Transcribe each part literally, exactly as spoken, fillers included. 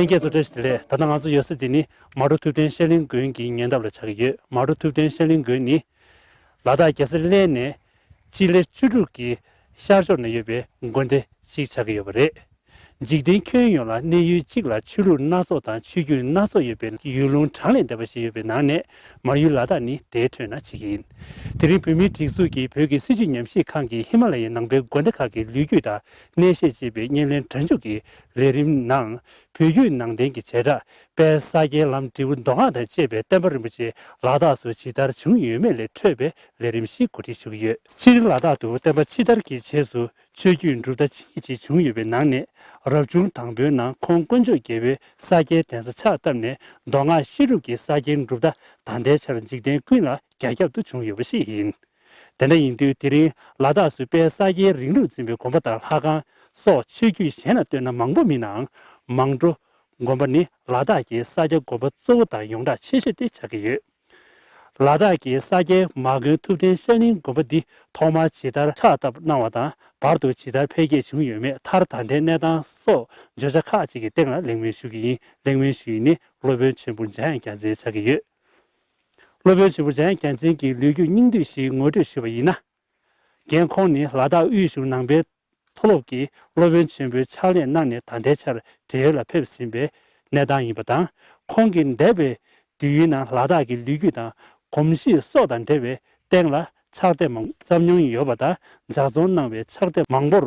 ལྷན་རྒྱས་ཚོ་བཀྲ་ཤིས་བདེ་ལེགས། ད་ལྟ་ང་ཚོ་ཡོད་ས་འདི་ནི་མལ་གྲོ་ཐུབ་བསྟན་ཤར་གླིང་དགོན་གྱི་ཉེ་འདབས་ལ་ཆགས་ཀྱི་ཡོད། མལ་གྲོ་ཐུབ་བསྟན་ཤར་གླིང་དགོན་ནི་ལ་དྭགས་རྒྱལ་ས་གླེ་ནས་སྤྱི་ལེ་བཅུ་དྲུག་གི་ཤར་ཕྱོགས་ན་ཡོད་པའི་དགོན་སྡེ་ཞིག་ཆགས་ཀྱི་ཡོད་པ་རེད། འཇིག་རྟེན་ཁྱོན་ཡོངས་ལ་གནས་ཡུལ་གཅིག་ལ་ཆོས་ལུགས་སྣ་ཚོགས་དང་ཆོས་བརྒྱུད་སྣ་ཚོགས་ཡོད་པའི་ཡུལ་ལུང་གྲངས་ལས་འདས་པ་ཞིག་ཡོད་པའི་ནང་ནས་མར་ཡུལ་ལ་དྭགས་ནི་དེའི་ཁྲོད་ན་གཅིག་ཡིན། དེ་རིང་བོད་མིའི་སྒྲིག་འཛུགས་ཀྱིས་བོད་ཀྱི་སྲིད་བྱུས་ཉམས་ཞིབ་ཁང་གིས་ཧི་མ་ལ་ཡའི་ནང་པའི་དགོན་སྡེ་ཁག་གི་ལོ་རྒྱུས་དང་གནས་བཤད་ཅེས་པའི་བརྙན་ལེན་སྒྲ་འཇུག་གི་ལས་རིམ་ནང་བོད་བརྒྱུད་ནང་བསྟན་གྱི་བྱེ་བྲག་དཔལ་ས་སྐྱའི་ལམ་འབྲས་བུ་མདོ་སྔགས་དང་བཅས་པའི་བསྟན་པ་རིན་པོ་ཆེ་ལ་དྭགས་སུ་ཇི་ལྟར་བྱུང་ཡོད་མེད་ལས་འཕྲོས་པའི་ལས་རིམ་ཞིག་གོ་སྒྲིག་ཞུ་གི་ཡོད། སྤྱིར་ལ་དྭགས་དུ་བསྟན་པ་ཕྱི་དར་གྱི་རྗེས་སུ་ཆོས་བརྒྱུད་འབྲུག་མཐའ་ཆིངས་ཡིག་ཅིག་བྱུང་ཡོད་པའི་ནང་ནས། རབ་བྱུང་དང་པོའི་ནང་ཁོང་དཀོན་མཆོག་རྒྱལ་པོའི་ས་སྐྱའི་གདན་ས་ཕྱག་བཏབ་ནས་མདོ་སྔགས་བཤད་སྒྲུབ་ཀྱི་ས་སྐྱའི་འབྲུག་མཐའ་ད་ལྟའི་ཆར་འཇིག་རྟེན་ཀུན་ལ་རྒྱ་ཁྱབ་ཏུ་བྱུང་ཡོད་པ་ཞིག་ཡིན། དེ་འདྲ་ཡིན་དུས་དེ་རིང་ལ་དྭགས་སུ་དཔལ་ས་སྐྱའི་རིང་ལུགས་འཛིན་པའི་དགོན་པ་དང་ལྷ་ཁང་སོགས་ཆོས་བརྒྱུད་གཞན་ལ་ལྟོས་ན་མང་པོ་མིན་ནའང་མང་གྲོ་དགོན་པ་ནི་ལ་དྭགས་ཀྱི་ས་སྐྱ་དགོན་པ་གཙོ་བོ་དང་ཡོངས་གྲགས་ཆེ་ཤོས་དེ་ཆགས་ཀྱི་ཡོད། ལ་དྭགས་ཀྱི་ས་སྐྱའི་མ་དགོན་ཐུབ་བསྟན་ཤར་གླིང་དགོན་པ་འདི་ཐོག་མར་ཇི་ལྟར་ཕྱག་བཏབ་གནང་བ་དང་བར་དུ་ཇི་ལྟར་འཕེལ་རྒྱས་བྱུང་ཡོད་མེད་མཐར་ད་ལྟའི་གནས་སྟངས་སོགས་བརྗོད་བྱ་ཁག་ཅིག་གི་སྟེང་ལ་གླེང་མོལ་ཞུ་གི་ཡིན། གླེང་མོལ་ཞུ་ཡུལ་ནི་སློབ་དཔོན་ཆེན་པོ་འཇམ་དབྱངས་རྒྱལ་མཚན་ཆགས་ཀྱི་ཡོད། སློབ་དཔོན་ཆེན་པོ་འཇམ་དབྱངས་རྒྱལ་མཚན་གྱི་ལོ་རྒྱུས་སྙིང་བསྡུས་ཤིག་ངོ་སྤྲོད་ཞུས་པ་ཡིན་ན། རྒན་ཁོང་ནི་ལ་དྭགས་དབུས་གཞུང་ནང་པའི་མཐོ་སློབ་ཀྱི་སློབ་དཔོན་ཆེན་པོའི་ཕྱག་ལས་གནང་ནས་ད་ལྟའི་ཆར་བགྲེས་ཡོལ་ལ་ཕེབས་ཟིན་པའི་གནས་སྟངས་ཡིན་པ་དང་། ཁོང་གིས་འདས་པའི་དུས་ཡུན་ནང་ལ་དྭགས་ཀྱི་ལོ་རྒྱུས་དང་གོམས་གཤིས་སོགས་དང་འབྲེལ་བའི་སྟེང་ལ་ཕྱག་དེབ་མང་བརྩམས་མྱོང་ཡོད་པ་དང་། ལྗགས་རྩོམ་གནང་བའི་ཕྱག་དེབ་མང་པོར་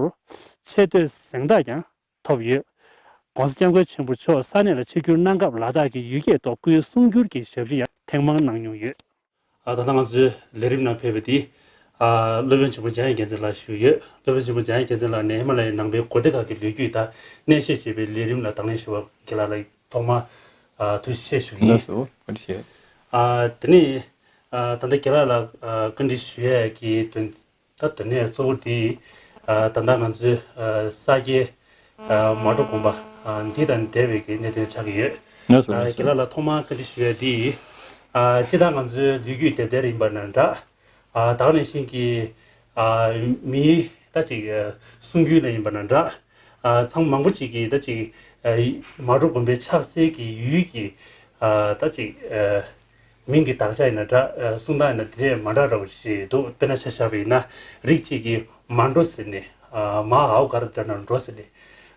ཆེ་བསྟོད་གཟེངས་རྟགས་ཀྱང་ཐོབ་ཡོད། ༸གོང་ས་༸སྐྱབས་མགོན་ཆེན་པོ་མཆོག་ས་གནས་ལ་ཆིབས་བསྒྱུར་གནང་སྐབས་ལ་དྭགས་ཀྱི་ཡུལ་སྐད་ཐོག་སྐུའི་གསུང་བསྒྱུར་གྱི་ཞབས་ཞུ་ཡང་ཐེངས་མང་གནང་མྱོང་ཡོད། ཨ། ད་ལྟ་ང་ཚོའི་ལས་རིམ་ནང་ཕེབས་པ་འདི། ཨ། སློབ་དཔོན་ཆེན་པོ་འཇམ་དབྱངས་རྒྱལ་མཚན་ལགས་ཞུ་ཡོད། སློབ་དཔོན་ཆེན་པོ་འཇམ་དབྱངས་རྒྱལ་མཚན་ལགས་ནས་ཧི་མ་ལ་ཡའི་ནང་པའི་དགོན་སྡེ་ཁག་གི་ལོ་རྒྱུས་དང་གནས་བཤད་ཅེས་པའི་ལས་རིམ་ལ་དང་ལེན་ཞུ་བར་རྒན་ལགས་ལ་ཐོག་མར། ཨ། ཐུགས་རྗེ་ཆེ་ཞུ་གི་ཡིན། ལགས་སོ། བཀའ་དྲིན་ཆེ། ཨ། དེ་ནས། ཨ། ད་ལྟ་རྒན་ལགས་ལ། ཨ། བཀའ་འདྲི་ཞུ་ཡས་ཀྱི་དོན། ད་དོན་གནད་གཙོ་བོ་འདི། ཨ། ད་ལྟ་ང་ཚོའི། ཨ། ས་སྐྱའི། ཨ། མལ་གྲོ་དགོན་པ། ཨ། འདི་དང་འབྲེལ་བའི་གི་གནད་དོན་ཆགས་ཀྱི་ཡོད། ལགས་སོ། ཨ། ལགས་སོ། རྒན་ལགས་ལ་ཐོག་མར་བཀའ་འདྲི་ཞུ་ཡས་འདི། ཨ། སྤྱིར་བཏང་ང་ཚོའི་ལོ་རྒྱུས་དེབ་ཐེར་ཡིན་པ་ན་འདྲ། ཨ། ད་ག་ནང་བཞིན་གྱི། ཨ། མིའི་ད་ཅིག་ཨ། གསུང་རྒྱུན་ལ་ཡིན་པ་ན་འདྲ། ཨ། ཚང་མ་མང་པོ་ཅིག་གིས་ད་ཅིག་ཨ། མལ་གྲོ་དགོན་པའི་ཆགས་སའི་གི་ཡུལ་གྱི། ཨ། ད་ཅིག་ཨ། མིང་གི་དག་ཆ་ཡིན་ན་འདྲ། ཨ། གསུང་སྟངས་ཡིན་ན་དེ་འདྲས་མ་འདྲ་འདྲ་བོ་ཞིག་འདུག་དཔེར་ན་ཆ་བཞག་པ་ཡིན་ན། རིགས་གཅིག་གིས་མལ་གྲོ་ཟེར་ནས། ཨ། མ་འ་འོག་ག་ར་བསྒྲགས་ན་འགྲོ་ཟེར་ནས།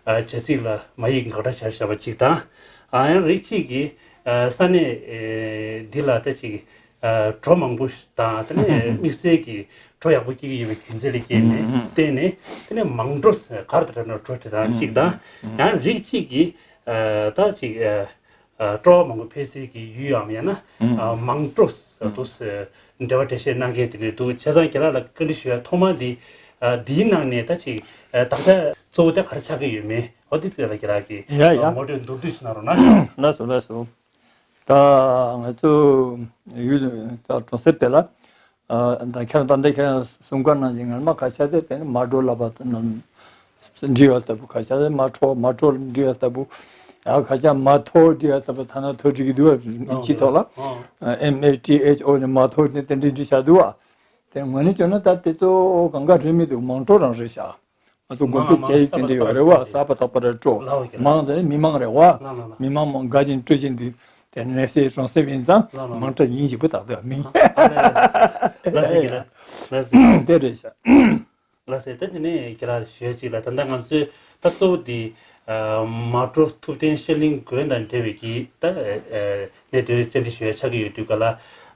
ཨ། བྱ་ཚིག་ལ་མ་ཡིག་དགག་སྒྲ་སྦྱར་བཞག་པ་གཅིག་དང་། ཨ། ཡང་རིགས་གཅིག་གིས། ཨ། ས་གནས། ཨེ། འདི་ལ་ད་ཅིག་ཨ། གྲོ་མང་པོ་དང་དེ་ནས་དམིགས་བསལ་གྱི་གྲོ་ཡག་པོ་སྐྱེ་གི་ཡོད་པའི་རྒྱུ་མཚན་ལ་བརྟེན་ནས། ཨུ། བརྟེན་ནས་དེ་ནས་མལ་གྲོ་ཟེར་ག་ར་བསྒྲགས་ན་འགྲོ་ཟེར་དང་གཅིག་དང་། ཨུ། ཡང་རིགས་གཅིག་གིས། ཨ། ད་ཅིག་ཨ། ཨ། སྤྲོ་བ་མང་པོ་འཕེལ་སའི་གི་ཡུལ་འམ་ཡང་ན། ཨ། མལ་གྲོ་ཟེར་དུ་འབྲེལ་བ་འགྲེལ་བཤད་གནང་མཁན་དེ་འདྲ་འདུག་བྱས་ཙང་རྒན་ལགས་ལ་བཀའ་འདྲི་ཞུ་ཡ་ཐོག་མ་འདི། ཨ། འདིའི་ནང་ནས་ད་ཅིག་ཨ། དག་ཆ་གཙོ་བོ་དེ་ག་རེ་ཆགས་ཀྱི་ཡོད་མེད། འོ་དེ་ཐད་ལ་རྒན་ལགས་ཀྱིས། ཡ་ཡ། ཨ། ངོ་སྤྲོད་མདོར་བསྡུས་ཤིག་གནང་རོགས་གནང་། ལགས་སོ། ལགས་སོ། ད་ང་ཚོ་ཡུལ་ད་གྲོང་གསེབ་དེ་ལ། ཨ། ད་ཁྱེད་རང་ད་ལྟ་ཁྱེད་རང་གསུང་སྐབས་ནང་བཞིན་ངར་མ་ཁ་ཤས་དེ་དེ་ནི་མལ་གྲོ་ལབ་པ་དང་འབྲི་བ་ལྟ་བུ། ཁ་ཤས་དེ་མལ་གྲོ། མལ་གྲོ་འབྲི་བ་ལྟ་བུ། ཡང་ཁ་ཤས་མ་ཐོ་འབྲི་བ་ལྟ་བུ། ཐ་ན་ཐོ་འབྲི་གི་འདུག་བ། སྤྱི་ཐོག་ལ། ཨ། ཨེམ་ཨེ་ཊི་ཨེཆ་ཨོ་ནི་མ་ཐོ་ནི་དེ་འདྲ་འབྲི་བཞག་འདུག་བ། དེ་ངོས་ནས་བརྗོད་ན་ད་དེ་ཚོ་གང་ག་རེད་མི་འདུག་མལ་གྲོ་རང་རེད་ཤག་ང་ཚོ་དགོན་པའི་བཅའ་ཡིག་དེ་འདྲ་ཡོད་རེད་བ། གསར་པ་དག་པ་རེད། གྲོ། ལགས་ལགས། མལ་དེ་ནི་མི་མང་རེད་བ། ལགས་ལགས་ལགས། མི་མང་མང་དགའ་བཞིན་སྤྲོ་བཞིན་དུ་དེ་ནས་སའི་གྲོང་གསེབ་ཡིན་ཙང་། ལགས་ལགས། མལ་གྲོ་ཡིན་ཞེས་པ་དག་དག་མིང་། ཨ། ལགས་སོ། ལགས་སོ། ལགས་སོ། དེ་རེད་ཤག་ལགས་སོ། ད་དེ་ནས་རྒན་ལགས་ཞུ་ཡ་གཅིག་ལ། ད་ལྟ་ང་ཚོས་ད་གཙོ་བོ་དེ། ཨ། མལ་གྲོ་ཐུབ་བསྟན་ཤར་གླིང་དགོན་དང་འབྲེལ་བའི་གི་ད། ཨ། གནད་དོན་བཅར་འདྲི་ཞུ་ཡ་ཆགས་ཀྱི་ཡོད་དུས་ག་ལ།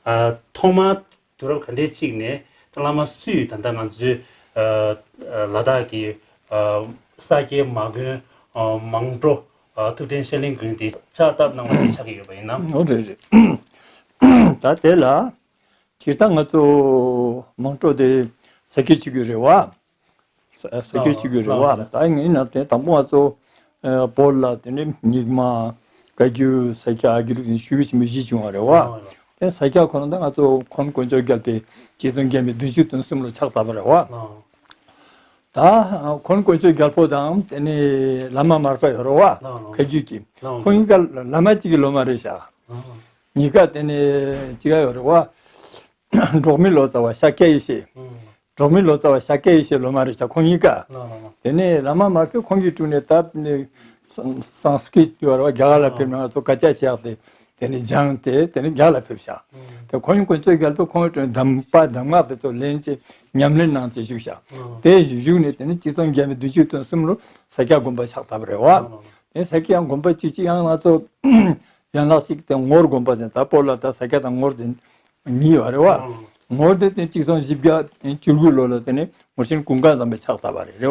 ཨ། ཐོག་མར་དུས་རབས་ག་འདྲའི་གཅིག་ནས་ད་བླ་མ་སུས་ད་ལྟ་ང་ཚོའི། ཨ། ཨ། ལ་དྭགས་ཀྱི། ཨ། ས་སྐྱའི་མ་དགོན། ཨ། མལ་གྲོ། ཨ། ཐུབ་བསྟན་ཤར་གླིང་དགོན་དེ་ཕྱག་བཏབ་གནང་བ་ཞིག་ཆགས་ཀྱི་ཡོད་པ་ཡིན་ནམ། འོ་རེད་རེད། ད་དེ་ལ་སྤྱིར་བཏང་ང་ཚོ་མལ་གྲོ་དེ་ས་སྐྱའི་ཆོས་བརྒྱུད་རེད་བ། ས་ས་སྐྱའི་ཆོས་བརྒྱུད་རེད་བ། ལགས་ལགས། ད་ཡིན་ན་དེ་དང་པོ་ང་ཚོ། ཨ། བོད་ལ་དེ་ནས་རྙིང་མ། བཀའ་བརྒྱུད། ས་སྐྱ། དགེ་ལུགས་ཟེར་ཞུ་བའི་ཆེན་པོ་བཞི་བྱུང་བ་རེད་བ། ལགས་ལགས། དེ་ས་སྐྱ་ཁོ་ན་ད་ང་ཚོ་འཁོན་དཀོན་མཆོག་རྒྱལ་པོའི་རྗེ་བཙུན་རྒྱལ་མོའི་བདུན་ཅུ་དོན་གསུམ་ལ་ཕྱག་བཏབ་པ་རེད་བ། ལགས། ད་ཁོང་དཀོན་མཆོག་རྒྱལ་པོ་དང་དེ་ནས་བླ་མ་མར་པ་ཡོད་རེད་བ། ལགས་ལགས། ཁ་རྒྱུད་ཀྱི། ལགས་ལགས། ཁོང་གཉིས་ཀ་བླ་མ་གཅིག་གི་སློབ་མ་རེད་ཤག་ལགས་ལགས། གཉིས་ཀ་དེ་ནས་གཅིག་ག་ཡོད་རེད་བ། འབྲོག་མི་ལོ་ཙཱ་བ་ཤཱཀྱ་ཡེ་ཤེས། ཨང་། འབྲོག་མི་ལོ་ཙཱ་བ་ཤཱཀྱ་ཡེ་ཤེས་སློབ་མ་རེད་ཤག་ཁོང་གཉིས་ཀ་ལགས་ལགས་ལགས། དེ་ནས་བླ་མ་མར་པས་ཁོང་གི་དྲུང་ནས་ད་ནི་སང་སང་སྐྲྀ་ཊི་ཡོད་རེད་བ། རྒྱ་གར་ལ་ཕེབས་ནས་ང་ཚོ་དཀར་ཆག་བཞག་སྟེ་དེ་ནས་སྦྱངས་ཏེ་དེ་ནས་རྒྱ་ལ་ཕེབས་ཤག་ཨང་། དེ་ཁོང་གཉིས་དཀོན་མཆོག་རྒྱལ་པོས་ཁོང་གི་དྲུང་གདམས་པ་གདམས་ངག་དེ་ཚོ་ལེན་བྱས་ཉམས་ལེན་གནང་བྱས་བཞུགས་ཤག་ཨང་། དེ་བཞུགས་ནས་དེ་ནས་གཅིག་སྟོང་བརྒྱ་མེད་བདུན་ཅུ་དོན་གསུམ་ལོར་ས་སྐྱ་དགོན་པ་ཕྱག་བཏབ་རེད་བ། ལགས་ལགས་ལགས། དེ་ས་སྐྱ་དགོན་པ་གཅིག་གཅིག་ཡང་ང་ཚོ་ཡན་ལག་གཅིག་དེ་ངོར་དགོན་པ་ཟེར། ད་སྤོ་ལགས་ད་ས་སྐྱ་དང་ངོར་ཟེར་གཉིས་ཡོད་རེད་བ། ངོར་དེ་དེ་གཅིག་སྟོང་བཞི་བརྒྱ་བཅུ་དགུ་ལོ་ལ་དེ་ནས་ངོར་ཆེན་ཀུན་དགའ་བཟང་པོས་ཕྱག་བཏབ་པ་རེད། རེད་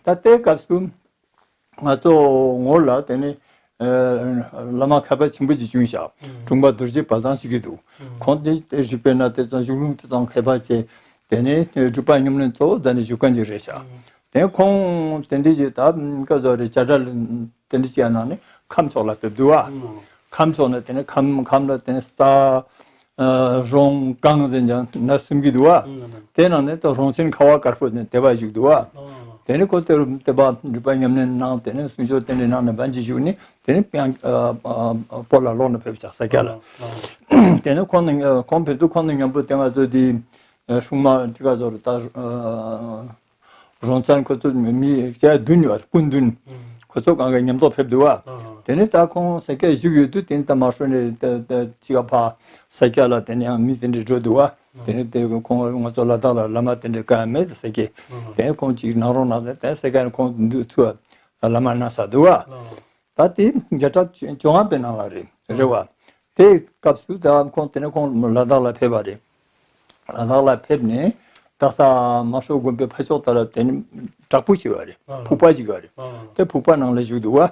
བ། ད་དེའི་སྐབས་སུ་ང་ཚོ་ངོར་ལ་དེ་ནས་ཨ་བླ་མ་མཁས་པ་ཆེན་པོ་ཅིག་བྱུང་ཤག་དྲུང་པ་རྡོ་རྗེ་དཔལ་བཟང་ཞུ་གི་འདུག་ཁོང་དེ་དེ་རིག་པའི་གནས་དེ་ཙམ་གཞུང་ལུགས་དེ་ཙམ་མཁས་པ་བྱས། དེ་ནས་སྒྲུབ་པ་ཉམས་ལེན་གཙོ་བོ་མཛད་ནས་བཞུགས་མཁན་ཅིག་རེད་ཤག་དེ་ཁོང་དེ་འདྲ་ཅིག་ད་སྐབས་སུ་རེ་བྱ་བྲལ་དེ་འདྲ་ཅིག་ནང་ནས་ཁམས་ཕྱོགས་ལ་ཕེབས་འདུག་བ། ཁམས་ཕྱོགས་ནས་དེ་ནས་ཁམས་ཁམས་ལ་དེ་ནས་རྟ་ཨ་རོང་གངས་ཟེར་ཀྱང་ན་གསུམ་གྱི་འདུག་བ། དེ་ནང་ནས་ད་རོང་ཆེན་ཁ་བ་དཀར་པོ་ནས་དེ་བ་བཞུགས་འདུག་བ། དེ་ནས་ཁོ་དེ་རུ་དེ་བ་སྒྲུབ་པ་ཉམས་ལེན་གནང་། དེ་ནས་གསུང་ཆོས་རྟེན་འབྲེལ་གནང་ནས་བན་ཅིག་བཞུགས་ནས་དེ་ནས་ཡང་ཨ་ཨ་ཨ་སྤོ་ལགས་ལོག་ནས་ཕེབས་ཤག་ས་སྐྱ་ལ། དེ་ནས་ཁོང་ནི་ཁོང་ཕེབས་དུས་ཁོང་ནི་མཉམ་པོ་དེ་ང་ཚོ་དེ་ཨ་སྲུང་མ་དེ་ག་ཚོ་རུ་ད་ཨ་རོང་ཚང་ཁོ་ཚོ་མི་བརྒྱ་བདུན་ཡོད། སྤུན་བདུན། ཁོ་ཚོ་གང་ག་མཉམ་དུ་ཕེབས་འདུག་བ། དེ་ནས་ད་ཁོང་ས་སྐྱ་བཞུགས་ཡོད་དུས་དེ་ནས་ད་མ་ཧྲོ་ནས་ད་ད་ཅི་ག་ཕ་ས་སྐྱ་ལ་དེ་ནས་ཡང་མི་དེ་འདྲས་འགྲོ་འདུག་བ། དེ་ནས་དེ་ཁོང་ང་ཚོ་ལ་དྭགས་ལ་བླ་མ་དེ་འདྲས་ག་མེད་ས་སྐྱ། དེ་ནས་ཁོང་ཅིག་ནང་རོང་ནང་དེ་ས་སྐྱ་ནས་ཁོང་འདུག་ཚུར་བླ་མ་གནང་ས་འདུག་བ། ད་དེ་བརྒྱ་ཕྲག་བཅོ་ལྔ་པའི་ནང་ལ་རེད། རེད་བ། དེའི་སྐབས་སུ་ད་ཁོང་དེ་ནས་ཁོང་ལ་དྭགས་ལ་ཕེབས་པ་རེད། ལ་དྭགས་ལ་ཕེབས་ནས་ད་ས་མ་ཧྲོ་དགོན་པའི་ཕ་ཕྱོགས་དག་ལ་དེ་ནས་བྲག་ཕུག་ཅིག་ཡོད་རེད། ཕུག་པ་ཅིག་ཡོད་རེད། དེ་ཕུག་པ་ནང་ལ་བཞུགས་འདུག་བ།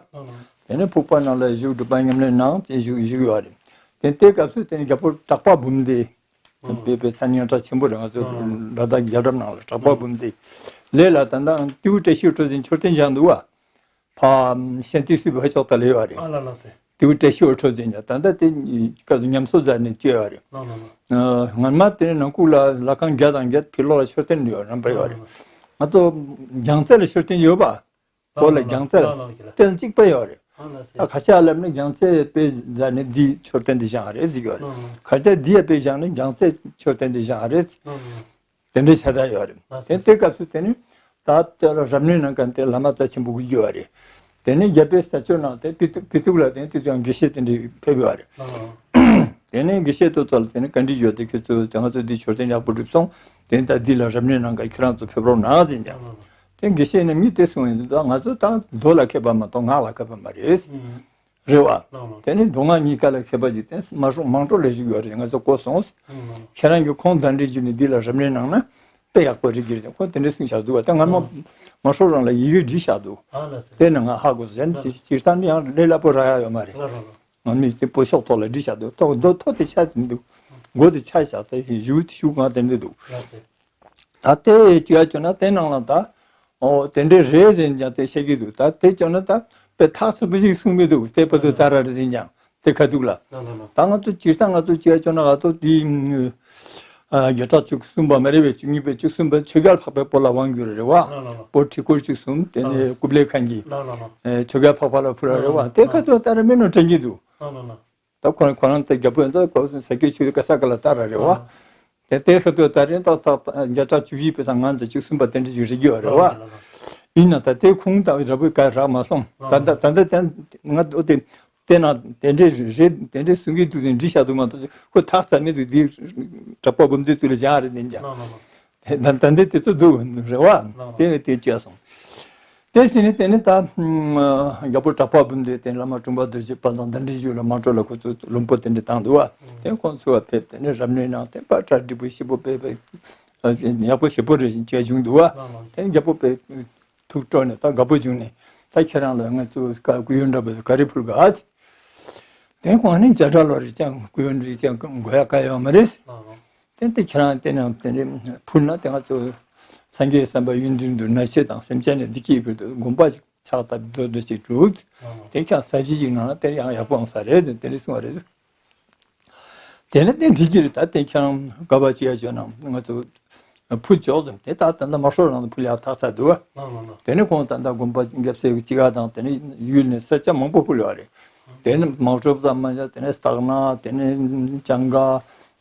དེ་ནས་ཕུག་པ་ནང་ལ་བཞུགས་སྒྲུབ་པ་ཉམས་ལེན་གནང་བྱས་བཞུགས་བཞུགས་ཡོད་རེད། དེ་དེའི་སྐབས་སུ་དེ་ནས་རྒྱལ་པོ་གྲགས་པ་འབུམ་སྡེ། དཔེ་དཔེ་མཚན་སྙན་གྲགས་ཆེན་པོ་རེད། ང་ཚོ་ལ་དྭགས་རྒྱལ་རབས་ནང་ལ་གྲགས་པ་འབུམ་སྡེ་ལས་ལ་ད་ལྟ་ཏེའུ་བཀྲ་ཤིས་འུ་ཁྲུད་ཟེར་མཆོད་རྟེན་བཞེངས་འདུག་བ། ཕ་ཤན་ཏི་སུའི་ཕ་ཕྱོགས་དག་ལ་ཡོད་རེད། ཨ་ལ་ལ་སེ། ཏེའུ་བཀྲ་ཤིས་འུ་ཁྲུད་ཟེར་ཡ་ད་ལྟ་དེ་སྐབས་སུ་ཉམས་གསོ་མཛད་ནས་བཅོས་ཡོད་རེད། ལ་ལ་ལ། ཨ་སྔན་མ་དེ་ནས་ནང་ཁུལ་ལ་ལྷ་ཁང་བརྒྱ་དང་བརྒྱད་ཕྱི་ལོགས་ལ་མཆོད་རྟེན་ཡོད་རམ་པ་ཡོད་རེད། ང་ཚོ་རྒྱལ་རྩེ་ལ་མཆོད་རྟེན་ཡོད་པ། ཨོ་ལ་རྒྱལ་རྩེ་ལ་རྟེན་གཅིག་པ་ཡོད་རེད། ཨ་ཁ་ཤས་ལབ་ན་རྒྱལ་རྩེ་དཔེ་མཛད་ནས་འདི་མཆོད་རྟེན་འདི་བཞེངས་རེད་ཟེར་གྱི་ཡོད་རེད། ཁ་ཤས་འདི་ཡ་དཔེ་བཞེངས་ནས་རྒྱལ་རྩེ་མཆོད་རྟེན་འདི་བཞེངས་རེད། དེ་འདྲའི་བྱ་དག་ཡོད་རེད། དེ་དེ་སྐབས་སུ་དེ་ནི་ད་ལྟ་ལ་རབ་གནས་གནང་མཁན་དེ་བླ་མ་རྩ་ཆེན་པོ་དགོས་ཀྱི་ཡོད་རེད། དེ་ནི་རྒྱལ་པོའི་ས་ཕྱོགས་ནང་དེ་པི་ཏུ་པི་ཏུ་ལ་དེ་དུས་ཙམ་དགེ་བཤེས་དེ་འདྲ་ཕེབས་ཡོད་རེད། དེ་ནས་དགེ་བཤེས་དེ་ཚོ་ལ་དེ་ནི་བཀའ་འདྲི་ཡོད་དེ་ཁྱོད་ཚོ་དེ་ང་ཚོ་འདི་མཆོད་རྟེན་ཡག་པོ་བསྒྲུབས་སོང་། དེ་ནི་ད་འདི་ལ་རབ་གནས་གནང་ག་ཁྱེད་རང་ཚོ་ཕེབས་རོགས་གནང་ཟེར་ཀྱང་། དེ་དགེ་བཤེས་ནས་མི་དེ་གསུངས་ཡིན་དུས་ད་ང་ཚོ་ད་མདོ་ལ་མཁས་པ་མ་གཏོགས་སྔགས་ལ་མཁས་པ་མ་རེད། རེད་བ། དེ་ནི་མདོ་སྔགས་གཉིས་ཀ་ལ་མཁས་པ་ཅིག་དེ་མ་སོང་མང་སྤྲོ་ལས་ཞིག་ཡོད་རེད། ང་ཚོ་གོ་སོང་། ཁྱེད་རང་གིས་ཁོང་གདན་འདྲེན་བརྒྱུད་ནས་འདི་ལ་རབ་གནས་གནང་ན་དཔེ་ཡག་པོ་རེད་ཀྱི་རེད། ཁོང་དེ་འདྲ་གསུངས་བཞག་འདུག་བ། ད་ང་མ་མ་སོང་རང་ལ་ཡི་གེ་བྲིས་བཞག་འདུག་དེ་ནི་ང་ཧ་གོ་སོང་། གཞན་སྤྱིར་བཏང་ནི་ཡང་ལས་སླ་པོ་རག་ཡ་ཡོད་མ་རེད། ང་མི་དེ་པོ་ཤོག་ཐོག་ལ་བྲིས་བཞག་འདུག་ཐོག་མདོ་ཐོག་དེ་ཆ་ཟིན་འདུག་མགོ་དེ་ཆ་བཞག་ད་ཞུ་ཞུ་གང་དེ་འདྲ་འདུག་ད་དེ་ཅི་ཡ་བྱུང་ན་དེ་ནང་ལ་ད་ཨོ་དེ་འདྲ་རེད་ཟེར་ཀྱང་དེ་བཤད་ཀྱི་འདུག་ད་དེ་བྱུང་ན་ད་དཔེ་ཐག་ཆོད་པོ་ཞིག་གསུངས་མི་འདུག་དེ་པ་དུ་ད་ར་རེད་ཟེར་ཀྱང་དེ་ཁ་ཐུག་ལ། ད་ང་ཚོ་སྤྱིར་བཏང་ང་ཚོ་ཅི་ཡ་བྱུང་ན་ང་ཚོ་དེ་བརྒྱ་ཕྲག་བཅུ་གསུམ་པ་མ་རེད་པས། བཅུ་གཉིས་པའི་བཅུ་གསུམ་པ་ཆོས་རྒྱལ་འཕགས་པའི་སྤོ་ལ་དབང་བསྒྱུར་རེད་བ། སྤོ་ཁྲི་སྐོར་བཅུ་གསུམ་དེ་ནས་ཀུབ་ལེ་ཁན་གྱི་ཆོས་རྒྱལ་འཕགས་པ་ལ་ཕུལ་བ་རེད་བ། དེ་ཁ་ཐུག་ད་ར་མིན་ནོ་དྲན་གྱི་འདུག་ད་ཁོ་རང་ཁོ་རང་དེ་རྒྱལ་པོ་ཡིན་ཙང་ཁོ་ས་སྐྱའི་ཆོས་ག་ས་ག་ལ་ལྟ་ར་རེད་བ། དེ་དེ་ས་དུ་ད་རིང་ཏག་ཏག་བརྒྱ་ཕྲག་བཅུ་བཞི་པའི་ས་ང་ཚོ་བཅུ་གསུམ་པ་དེ་འདྲ་ཞིག་རིག་གི་ཡོད་རེད་བ། ཡིན་ན་ད་དེ་ཁུངས་དང་ར་བོའི་ག་རག་མ་སོང་། ད་ད་ད་ད་ང་འོ་དེ་དེ་ན་དེ་འདྲའི་རེད་དེ་འདྲའི་གསུང་གི་འདུག་ཟེར་འདྲི་བྱ་འདུག་མ་གཏོགས་ཁོ་ཐག་ཚ་མི་འདུག་འདི་གྲགས་པ་འབུམ་སྡེ་དུ་ལ་སྦྱང་རེད་ཟེར་ཀྱང་། ད་ད་འདི་དེ་ཚོ་འདུག་རེད་བ། དེ་ནས་དེ་བཅད་སོང་། དེ་ཟིན་ནས་དེ་ནས་ད་རྒྱལ་པོ་གྲགས་པ་འབུམ་སྡེ་དེ་བླ་མ་དྲུང་པ་རྡོ་རྗེ་དཔལ་དང་གདན་འདྲེན་ཞུས་ལ་མ་འགྲོ་ལ་ཁོ་ཚོ་ལུང་པ་དེ་འདྲ་བཏང་འདུག་བ། དེ་ཁོང་ཚོ་བ་ཕེབས་དེ་ནས་རབ་གནས་གནང་དེ་པ་གྲ་འགྲིག་པོ་ཞེ་པོ་ཕེབས་པས་ཡག་པོ་ཞེ་པོ་རེ་བཞིན་བྱས་བྱུང་འདུག་བ། དེ་རྒྱལ་པོ་པས་ཐུགས་སྤྲོ་ནས་ད་དགའ་པོ་བྱུང་ནས་ད་ཁྱེད་རང་ལ་ང་ཚོ་བཀའ་སྐུ་ཡོན་འདྲ་པོ་ག་རེ་ཕུལ་ག་ཨ་ཙི། དེ་ཁོང་ནི་བརྒྱ་ཕྲག་ལོ་རེ་ཅང་སྐུ་ཡོན་རེ་ཅང་དགོས་ཡ་ག་ཡོད་མ་རེད། དེ་དེ་ཁྱེད་རང་དེ་ནང་དེ་ནས་ཕུལ་ན་དེ་ང་ཚོ་སངས་རྒྱས་བསམ་པ་ཡོན་ཏན་དུ་ན་ཤེས་དང་སེམས་ཅན་ནི་བདེ་སྐྱིད་ཕུལ་དུ་དགོན་པ་ཞིག་ཕྱག་བཏབ་རྡོ་རྡོ་ཞིག་བྲུག་དེ་ཁྱང་ས་གཞི་ཞིག་ནང་ལ་དེ་ཡང་ཡག་པོ་འོང་ས་རེད་ཟེར་དེ་རེད་གསུང་བ་རེད། དེ་ནས་དེ་འགྲིག་གི་རེད། ད་དེ་ཁྱང་ག་བ་ཅི་ཡ་བྱོས་ན་ང་ཚོ་ ཕུལ་ཆོག་ཙམ་དེ་ད་ད་ལྟ་མ་ཧྲོ་རང་ལ་ཕུལ་ཡག་ཐག་ཆག་འདུག་བ། ལགས་ལགས་ལགས། དེ་ནས་ཁོང་ད་ལྟ་དགོན་པ་རྒྱབ་སའི་དཀྱིལ་ཁ་དང་དེ་ནས་ཡུལ་ནས་ས་ཆ་མང་པོ་ཕུལ་ཡོད་རེད། དེ་ནས་མང་ཤོས་ཙམ་མ་ཡིན་དེ་ནས་སྟག་སྣ། དེ་ནས་ལྕང་སྒ།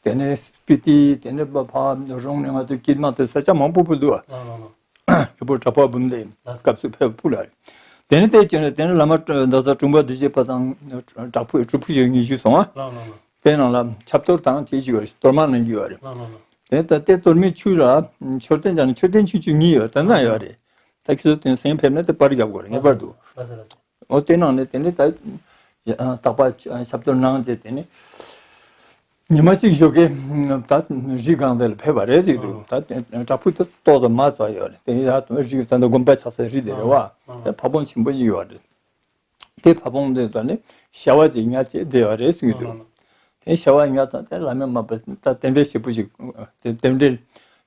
དེ་ནས་སྤི་ཏི། དེ་ནས་ཕ་ཕ་རོང་ནས་ང་ཚོ་དཀྱིལ་མ་དེ་ས་ཆ་མང་པོ་ཕུལ་འདུག་བ། ལགས་ལགས་ལགས། ཡུ་པོ་གྲགས་པ་འབུམ་ལྡན་སྐབས་སུ་ཕེབས་ཕུལ་ལ་རེད། དེ་ནས་དེ་བྱས་ནས་དེ་ནས་བླ་མ་ཟླ་གྲགས་པ་དྲུག་ཅུ་པ་དང་གྲགས་པ་དྲུག་པ་ཞིག་ཉི་ཤུ་སོང་བ། ལགས་ལགས་ལགས། དེ་ནང་ལ་ཆབ་གཏོར་དང་བཅས་ཤིག་ཡོད་རེད། གཏོར་མ་གནང་གི་ཡོད་རེད། ལགས་ལགས་ལགས། དེ་ད་དེ་གཏོར་མའི་ཆུ་ལ་མཆོད་རྟེན་ཀྱང་མཆོད་རྟེན་ཆུང་ཆུང་གཉིས་ཡོད་ད་ན་ཡོད་རེད། ད་ཁྱེད་ཚོ་དེ་སེང་ཕེབས་ན་དེ་པར་རྒྱབ་དགོས་རེད་ངེས་པར་དུ། ལགས་སོ་ལགས་སོ། འོ་དེ་ནང་ནས་དེ་ནས་ད་རྟག་པར་ཆབ་གཏོར་གནང་བྱས་དེ་ནས། ཉི་མ་གཅིག་ཞོགས་ཀས་ད་རི་སྒང་དེ་ལ་ཕེབས་པ་རེད་ཟེར་འདུག་ད་བྲག་ཕུག་ཏུ་ཏོག་ཙམ་མ་ཚ་ཡོད་རེད་དེ་ཡ་རི་ད་ལྟ་དགོན་པ་ཆགས་སའི་རི་དེ་རེད་བ། དེ་ཕ་བོང་ཆེན་པོ་ཞིག་ཡོད་རེད། དེ་ཕ་བོང་དེ་ད་ནི་ཤ་བ་ཅིག་ཉལ་བྱས་བསྡད་ཡོད་རེད་ཟེར་འདུག་དེ་ཤ་བ་ཉལ་ཙང་དེ་བླ་མས་མ་པ་ད་རྟེན་འབྲེལ་ཞེ་པོ་ཞིག་དེ་རྟེན་འབྲེལ་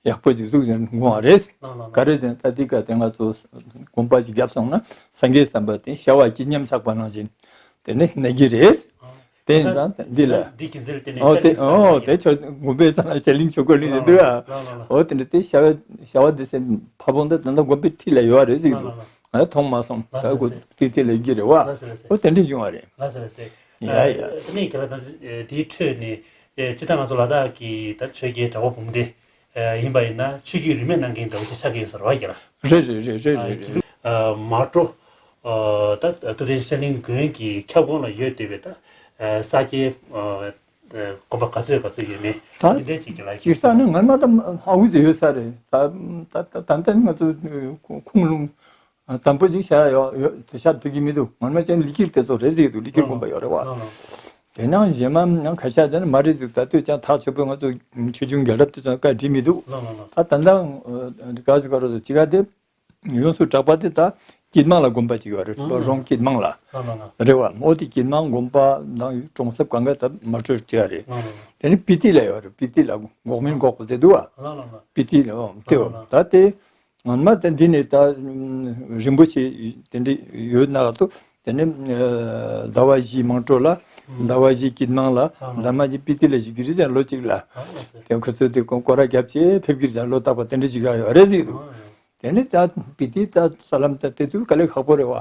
ཡག་པོ་ཞིག་འདུག་ཟེར་དགོངས་པ་རེད། ག་རེ་ཟེར་ན་ད་འདི་ག་དེ་ང་ཚོ་དགོན་པ་ཞིག་བརྒྱབ་སོང་ན་སངས་རྒྱས་བསམ་པ་དེ་ཤ་བ་ཅིག་མཉམ་ཆགས་པ་ནང་བཞིན་དེ་ནི་གནས་ཀྱི་རེད། དེ་ཡིན་ཙང་འདི་ལ། འདི་ཁྱེད་ཚོས་དེ་ནས་ཨོ་དེ་ཤ་ལེན་ཨོ་དེ་ཆོ་དགོན་པའི་ས་ན་ཤ་ལིང་ཆོ་གོ་ལིང་དེ་འདུག་ཨ། ཨོ་དེ་འདྲ་དེ་ཤ་བ་ཤ་བ་དེ་སེ་ཕ་བོང་དེ་ད་ལྟ་དགོན་པའི་ཐིག་ལ་ཡོད་རེད་ཟིག་འདུག་ང་མཐོང་མ་སོང་ད་གོ་དེ་ཐིག་ལ་ཡོད་ཀྱི་རེད་བ། ཨོ་དེ་འདྲ་བྱུང་བ་རེད། ཡ་ཡ། དེ་ནས་ཁྱེད་ལ་ད་དེའི་ཁྲོད་ནས་སྤྱིར་བཏང་ང་ཚོ་ལ་དྭགས་ཀྱི་ད་ཆོས་རྒྱལ་གྲགས་པ་འབུམ་སྡེ། ཡིན་པ་ཡིན་ན་ཆོས་བརྒྱུད་རིས་མེད་གནང་མཁན་འདྲ་བོ་ཅིག་ཆགས་ཀྱི་ཡོད་ས་རེད་བ་ཁྱེད་ལ། རེད་རེད་རེད་རེད། མ་གྲོ། ད་ཏུ་རེ་ཤ་ལིང་དགོན་གྱི་ཁྱབ་ཁོངས་ལ་ཡོད་བསྡད་པའི་ད་ས་སྐྱའི་དགོན་པ་ག་ཚོད་ག་ཚོད་ཡོད་མེད་ད་འདི་འདྲས་ཅིག་ཁྱེད་ལ་ཅིག་ས་ནི་ངར་མ་ད་ཧ་གོ་ཟེར་ཡོད་ས་རེད། ད་ད་ད་ལྟ་ང་ཚོ་ཁུངས་ལུང་དམ་པོ་ཅིག་བྱ་ཡོད་ཡོད་དེ་ཤར་ཐུབ་ཀྱི་མི་འདུག་ངར་མ་ཅན་ལི་ཁིར་དེ་ཚོ་རེད་ཟེར་གྱི་འདུག་ལི་ཁིར་དགོན་པ་ཡོད་རེད་བ། དེ་ནང་གཞན་མ་ཡང་ཁ་ཤས་དེ་ནི་མ་རེད་ཟེར་ད་ལྟོས་ཀྱང་ཐག་ཆོད་པོས་ང་ཚོ་ཆོས་འབྱུང་རྒྱལ་རབས་དེ་ཚོ་བཀའ་འདྲི་མི་འདུག་ད་ད་ལྟ་ག་ཚོད་ག་རོ་ཚོ་ཅི་ག་དེ་ཡོངས་སུ་གྲགས་པ་དེ་ད་སྐྱིད་མང་ལ་དགོན་པ་ཅིག་ཡོད་རེད། ལོ་རོང་སྐྱིད་མང་ལ་རེད་བ། ཨོ་དེ་སྐྱིད་མང་དགོན་པ་དང་གྲོང་གསེབ་གང་ག་ད་མ་གྲོས་ཅིག་རེད། དེ་ནི་པི་ཏི་ལ་ཡོད་རེད། པི་ཏི་ལ་འགོག་མིན་འགོག་པ་ཟེར་འདུག་བ། པི་ཏི་ལ་ཨོ་དེ་ཨོ་ད་དེ། ངོ་མ་དེ་འདི་ནས་ད་རིན་པོ་ཆེ་དེ་འདྲ་ཡོད་ན་ལ་ཏོ་དེ་ནས་ཟླ་བ་བཞི་མང་སྤྲོ་ལ་ཟླ་བ་བཞི་སྐྱིད་མང་ལ་ཟླ་མ་བཞི་པི་ཏི་ལ་ཞིག་གི་རིགས་ལོ་གཅིག་ལ་དེ་ཁོ་ཚོས་དེ་ཀོ་ཀོ་ར་རྒྱབ་ཆེ་ཕེབས་ཀྱི་རིགས་ལོ་རྟག་པ་དེ་འདྲ་ཞིག་ཡོད་རེད་ཟིག་འདུག་དེ་ནས་ད་པི་ཏི་ད་ས་ལམ་ད་དེ་དུས་དཀའ་ལས་ཁག་པོ་རེད་བ།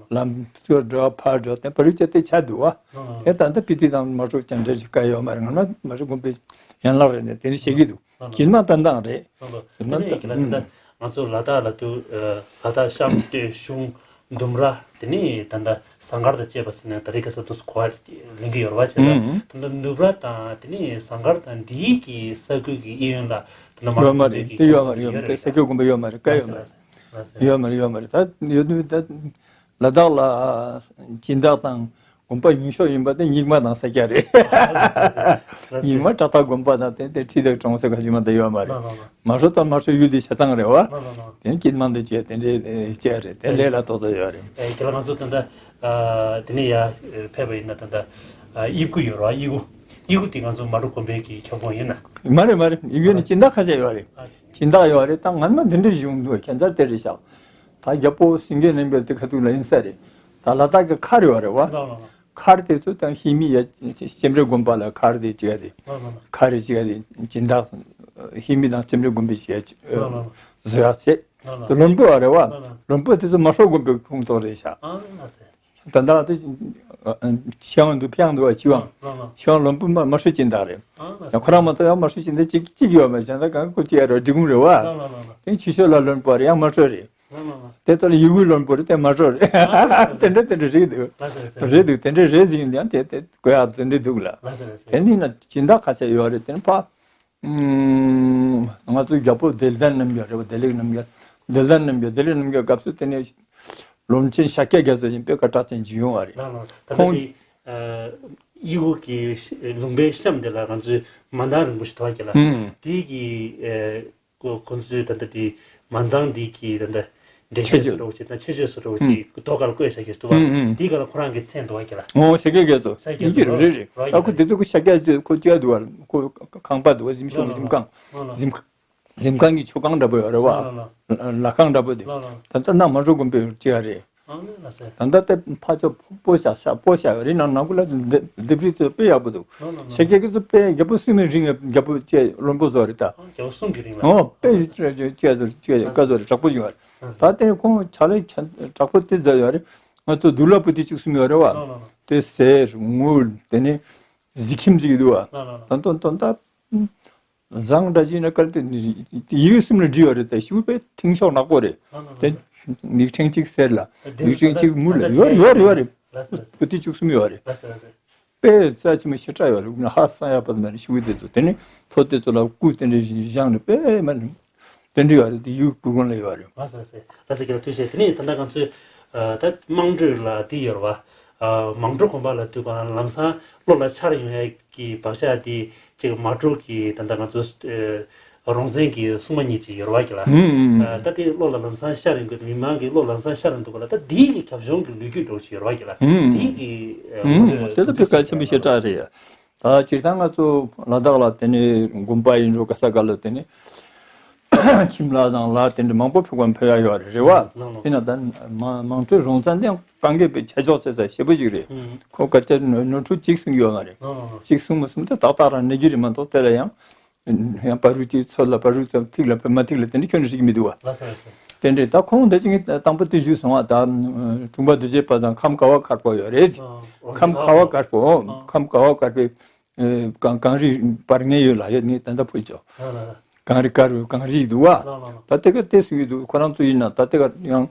ལམ་ཚུར་འགྲོ་ཕར་འགྲོ་དེ་བར་རིགས་ཆ་དེ་ཆ་འདུག་བ། དེ་ད་ད་པི་ཏི་དང་མ་སྤྲོ་ཅང་འབྲེལ་ཞིག་དཀའ་ཡོད་མ་རེད། ང་མ་མ་སྤྲོ་དགོན་པའི་ཡན་ལག་རེད་ནས་དེ་འདྲ་བཤད་ཀྱི་འདུག་ལགས་ལགས། སྐྱིད་མ་ཏན་ཏན་རེད། ལགས་ལགས། དེ་ནས་ཁྱེད་ལ་ད་ལྟ་ང་ཚོ་ལ་དྭགས་ལ་དུ་ལ་དྭགས་གཤམ་སྟོད་གཞུང་ལྡུམ་ར་དེ་ནས་ད་ལྟ་ཟངས་དཀར་དང་བཅས་པ་ཟེར་ནས་ད་རེས་ཁ་སང་དུ་གོ་བ་ལེན་གྱི་ཡོད་རེད་བ་བྱས་ན་ད་ལྟ་ལྡུམ་ར་དང་དེ་ནས་ཟངས་དཀར་དང་འདིའི་གི་ས་ཁུལ་གྱི་གཡས་གཡོན་ལ་ད་ལྟ་མ་ཡོད་མ་རེད། དེ་ཡོད་མ་རེད། ཡོད་མ་རེད། ས་ཁུལ་དགོན་པ་ཡོད་མ་རེད། ཀ་ཡོད་མ་རེད། ཡོད་མ་རེད། ཡོད་མ་རེད། ད་ཡོད་དུས་ད། ལ་དྭགས་ལ་སྦྱིན་བདག་དང་དགོན་པ་ཉུང་ཤོས་ཡིན་པ་དེ་རྙིང་མ་དང་ས་སྐྱ་རེད། རྙིང་མ་བྲག་ཐག་དགོན་པ་དང་དེ་དེ་ཁྲི་དང་གྲོང་གསེབ་ཁ་ཅིག་མ་དེ་ཡོད་མ་རེད། མ་ཧྲོ་དང་མ་ཧྲོ་ཡུལ་དེ་ཆ་ཚང་རེད་བ། དེ་སྐྱིད་མང་དེ་བྱས་དེ་འདྲའི་བྱས་རེད། དེ་ལས་ལ་ཏོག་ཙམ་ཡོད་རེད། ཁྱེད་ལ་ང་ཚོ་ད་ལྟ་དེ་ནས་ཡར་ཕེབས་པ་ཡིན་ན་ད་ལྟ་དབྱིབས་སྐུ་ཡོད་རེད་བ། དབྱིབས་སྐུ་དབྱིབས་སྐུ་དེ་ང་ཚོ་མ་ཧྲོ་དགོན་པའི་གི་ཁྱབ་ཁོངས་ཡིན་ན། མ་རེད་མ་རེད། དབྱིབས་སྐུ་ནི་སྦྱིན་བདག་ཁ་ཤས་ཡོད་རེད། སྦྱིན་བདག་ཡོད་རེད། ད་ངར་མ་འདི་འདྲ་བྱུང་འདུག་ཁྱད་མཚར་དེ་རེད་ཤག་ད་རྒྱལ་པོ་སེང་གེ་གླིང་པའི་དེ་ཁ་ཐུག་ལ་ཡིན་ས་རེད། ད་ལ་དྭགས་ཀྱི་མཁར་ཡོད་རེད་བ། ལགས་ལགས་ལགས། མཁར་དེ་ཚོ་དང་ཧི་མི་ཡ་སྤྱན་རས་དགོན་པ་ལ་མཁར་དེ་ཅིག་རེད། ལགས་ལགས་ལགས། མཁར་རེ་ཅིག་རེད། སྦྱིན་བདག་ཧི་མི་དང་སྤྱན་རས་དགོན་པའི་ཅིག་ལགས་ལགས་ལགས། བཟོ་ཡག་བྱས། ལགས་ལགས། དེ་ལྷུན་པོ་ཡོད་རེད་བ། ལགས་ལགས། ལྷུན་པོ་དེ་ཚོ་མ་ཧྲོ་དགོན་པའི་ཁོངས་གཏོགས་རེད་ཤག་ཨ་ལ་སེ། ད་ལྟ་ང་ཚོ་ཆེ་ཝང་འདུག་ཕྱེ་ཝང་འདུག་བ། ཆེ་ཝང་། ལགས་ལགས། ཆེ་ཝང་ལོན་པོ་མ་མ་ཧྲུའུ་ཅིན་བདག་རེད། ཨ་ལ་ཡང་ཁོ་རང་མ་གཏོགས་ཡང་མ་ཧྲུའུ་ཅིན་བདག་གཅིག་གཅིག་ཡོད་མ་རེད། གཞན་དག་གང་ཁོ་གཅིག་ཡ་རེད། འབྲི་གུང་རེད་བ། ལགས་ལགས་ལགས་ལགས། དེ་ཆུ་ཤོད་ལ་ལོན་པོ་རེད། ཡང་མ་ཧྲུའུ་རེད། ལགས་ལགས་ལགས། དེ་ཚོ་ལ་ཡུ་གུ་ལོན་པོ་རེད། དེ་མ་ཧྲུའུ་རེད། ཨ་ལ་ལ། དེ་འདྲ་དེ་འདྲ་རེད་འདུག་ལགས་སོ་ལགས་སོ། རེད་འདུག་དེ་འདྲ་རེད་ཟིན་ཡང་དེ་དེ་དགོས་ཡག་དེ་འདྲ་འདུག་ལ། ལགས་སོ་ལགས་སོ། དེ་འདི་ན་སྦྱིན་བདག་ཁ་ཤས་ཡོད་རེད། དེ་ནི་ཕ། ང་ཚོའི་རྒྱལ་པོ་བདེ་ལྡན་རྣམ་རྒྱལ་རེད་བ། བདེ་ལེགས་རྣམ་རྒྱལ། བདེ་ལྡན་རྣམ་རྒྱལ། བདེ་ལེགས་རྣམ་རྒྱལ་སྐབས་སུ་དེ་ནས་ལོམ་ཆེན་ཤཱཀྱ་རྒྱ་མཚོ་ཡིན་པས་སྐད་གྲགས་ཅན་ཅིག་ཡོང་བ་རེད། ལགས་ལགས། ད་ལྟ་ཁོང་དེ་ཨ་གཡུ་གུ་གི་ལུང་པའི་གཤམ་དེ་ལ་ང་ཚོའི་མ་འདང་རིང་པོ་ཞིག་འདུག་བ་ཁྱེད་ལ། ཨུམ། དེ་གི་ཨ་ཁོ་ཁོང་ཚོའི་ད་ལྟ་དེ་མ་འདང་དེ་གི་ད་ལྟ་འགྲེལ་བརྗོད་ཆེ་བརྗོད་སུ་འདྲ་བོ་ཅིག་དང་ཆེ་བརྗོད་སུ་འདྲ་བོ་ཅིག་རྡོ་ཁ་ལ་བརྐོས་བཞག་གི་འདུག་བ། ཨུམ་ཨུམ། དེ་ག་ལ་ཁོ་རང་གི་མཚན་འདུག་བ་ཁྱེད་ལ། ཨོ་ཤཱཀྱ་རྒྱ་མཚོ། ཤཱཀྱ་རྒྱ་མཚོ་ཡིན་གྱི་རེད། རེད་རེད། རེད། ད་ཁོ་དེ་ཚོ་ཁོ་ཤཱཀྱ་རྒྱ་མཚོ་ཁོ་སྐྱེ་བ་འདུག་བ། ཁོ་ཁང་པ་འདུག་བ། གཟིམ་ཤོག་ལགས་གཟིམ་ཁང་། ལགས་ལགས། གཟིམ་ཁང་། གཟིམ་ཁང་གི་མཆོད་ཁང་འདྲ་པོ་ཡོད་རེད་བ། ལགས་ལགས། ལ་ཁང་འདྲ་པོ་དེ། ལགས་ལགས། ད་ལྟ་ན་མ་ཧྲུའུ་དགོན་པའི་ཅིག་རེད། ཨང་ལ་ཟེར། ད་ལྟ་དེ་ཕ་ཆོ་ཕོ་ཤ་ཤ་ཕོ་ཤ་རི་ནང་ནང་ཁུལ་ལ་ལྡེབས་རིས་ཚོ་དཔེ་ཡག་པོ་འདུག་ལོ་ལོ་ལོ། ཤ་ཁྱེད་ཀྱི་ཚོ་དཔེ་རྒྱལ་པོ་སུ་མི་རིང་རྒྱལ་པོ་ཅེ་བློན་པོ་ཚོ་རེད་ད། ཨང་རྒྱལ་པོ་གསུམ་གྱི་རིང་ལ། ཨོ་དཔེ་ཅེ་ཅེ་ཅེ་ཀ་ཚོ་རེད་དྲག་པོ་ཡོད་རེད། ད་དེ་ཁོང་ཆ་ལས་དྲག་པོ་དེ་ཚོ་ཡོད་རེད། ང་ཚོ་དུག་ལ་པོ་ཏི་བཅུ་གསུམ་ཡོད་རེད་བ། ལོ་ལོ་ལོ། དེ་གསེར་དངུལ་དེ་ནས་གཟི་ཁྱིམ་ཟིག་འདུག་བ། ལོ་ལོ་ལོ། ད་དོན་དོན་དག་བཟང་འདྲ་ཞིག་ན་གལ་ཏེ་ཡིག་གསུམ་ལ་བྲིས་ཡོད་རེད་དེ་ཞུ་པའི་མཐིང་ཤོག་ནག་པོ་རེད། ལོ་ལོ་དེ་ལོ། མིག་ཕྲེང་གཅིག་གསེར་ལ། དེ་མིག་ཕྲེང་གཅིག་དངུལ་ལ་ད་ཡོད་རེད་ཡོད་རེད་ཡོད་རེད། ལ་ས་ལ་ས། པོ་ཏི་བཅུ་གསུམ་ཡོད་རེད། ལ་ས་ལ་ས། དཔེ་རྩ་ཆེན་པོ་ཞེ་དྲག་ཡོད་རེད། ཧ་སང་ཡག་པ་མ་རེད་ཞུ་གི་དེ་ཚོ་དེ་ནི་ཐོ་དེ་ཚོ་ལ་སྐུ་དེ་འདྲ་བཞེངས་ནས་དཔེ་མ་རེད། དེ་འདྲ་ཡོད་རེད་དེ་ཡུལ་སྤུ་གུ་ལ་ཡོད་རེད། ལ་ས་ལ་ས། ལ་ས་ཁྱེད་ལ་ཐུགས་རྗེ་ཆེ། དེ་ནས་ད་ལྟ་ང་ཚོས་ད་དམངས་ཁྲོད་ལ་དེ་ཡོད་རེད་བ། དམངས་ཁྲོད་དགོན་པ་ལ་དུས་གང་ལམ་སང་བློ་ལ་འཆར་ཡོང་ཡ་གི་བག་ཆགས་དེ་ཅིག་མ་འགྲོ་གི་ད་ལྟ་ང་ཚོ་རོང་བཙན་གྱི་སྲུང་མ་གཉིས་ཀྱི་ཡོད་རེད་བ་ཀྱི་ལ། ཨུམ་ཨུམ། ད་དེ་བློ་ལ་ལམ་སང་ཤར་ཡོང་གི་མི་མང་གི་བློ་ལམ་སང་ཤར་ཡོང་འདུག་ག་ལ། ད་དེའི་གི་རྒྱབ་ལྗོངས་ཀྱི་ལོ་རྒྱུས་འདྲ་བོ་ཅིག་ཡོད་རེད་བ་ཀྱི་ལ། ཨུམ་ཨུམ། དེའི་གི་དེ་ད་དཔེ་གལ་ཆེན་པོ་ཞེ་དྲག་རེད། ད་སྤྱིར་བཏང་ང་ཚོ་ལ་དྭགས་ལ་དེ་ནས་དགོན་པ་ཡིན་འགྲོ་ག་ས་ག་ལ་དེ་ནས་ཁྱིམ་ལ་དང་ལ་དེ་འདྲ་མང་པོ་ཕེབས་གམ་ཕེབས་ཡ་ཡོད་རེད་རེད་བ། ལགས་ལགས། དེ་ན་ད་མ་དམངས་ཁྲོད་རོང་ཚ་འདི་གང་གས་པའི་ཆ་འཇོག་བྱེད་ས་ཞེ་པོ་ཞིག་རེད། ཨུམ། ཁོ་ག་ཚད་ནོར་ནོར་འཁྲུལ་གཅིག་གསུང་གི་ཡོད་མ་རེད། ལགས་ལགས་ལགས། གཅིག་གསུང་མ་གསུང་དེ་ཏག་ཏག་རང་གནས་ཀྱི་རེད་མ་གཏོགས་དེ་ལ་ཡང་ཡང་བ་རུ་གཅིག་ཚོད་ལ་བ་རུ་ཙམ་ཐིག་ལ་བ་མ་ཐིག་ལ་དེ་འདྲ་ཁྱོན་ནས་ཞིག་མི་འདུག་བ། ལགས་སོ་ལགས་སོ། དེ་འདྲས་ད་ཁོང་འདི་ཅིག་ངས་དང་པོ་དེ་ཞུས་སོང་བ། ད་དྲུང་པ་རྡོ་རྗེ་པ་དང་ཁམས་ཀ་བ་དཀར་པོ་ཡོད་རེད། ཨ། ཁམས་ཀ་བ་དཀར་པོ། ཨ། ཁམས་ཀ་བ་དཀར་པོའི་ཨ་གངས་རི་བར་ངེས་ཡོད་ལ་ཡོད་ངས་ད་ལྟ་ཕུལ་ཆོག་ཨ་ལ་ལ། གངས་རི་དཀར་པོའི་གངས་རི་འདུག་བ། ལ་ལ་ལ། ད་དེ་ག་དེ་སུ་ཡོད་འདུག་ཁོ་རང་ཚོ་ཡིན་ན་ད་དེ་ག་ཡང་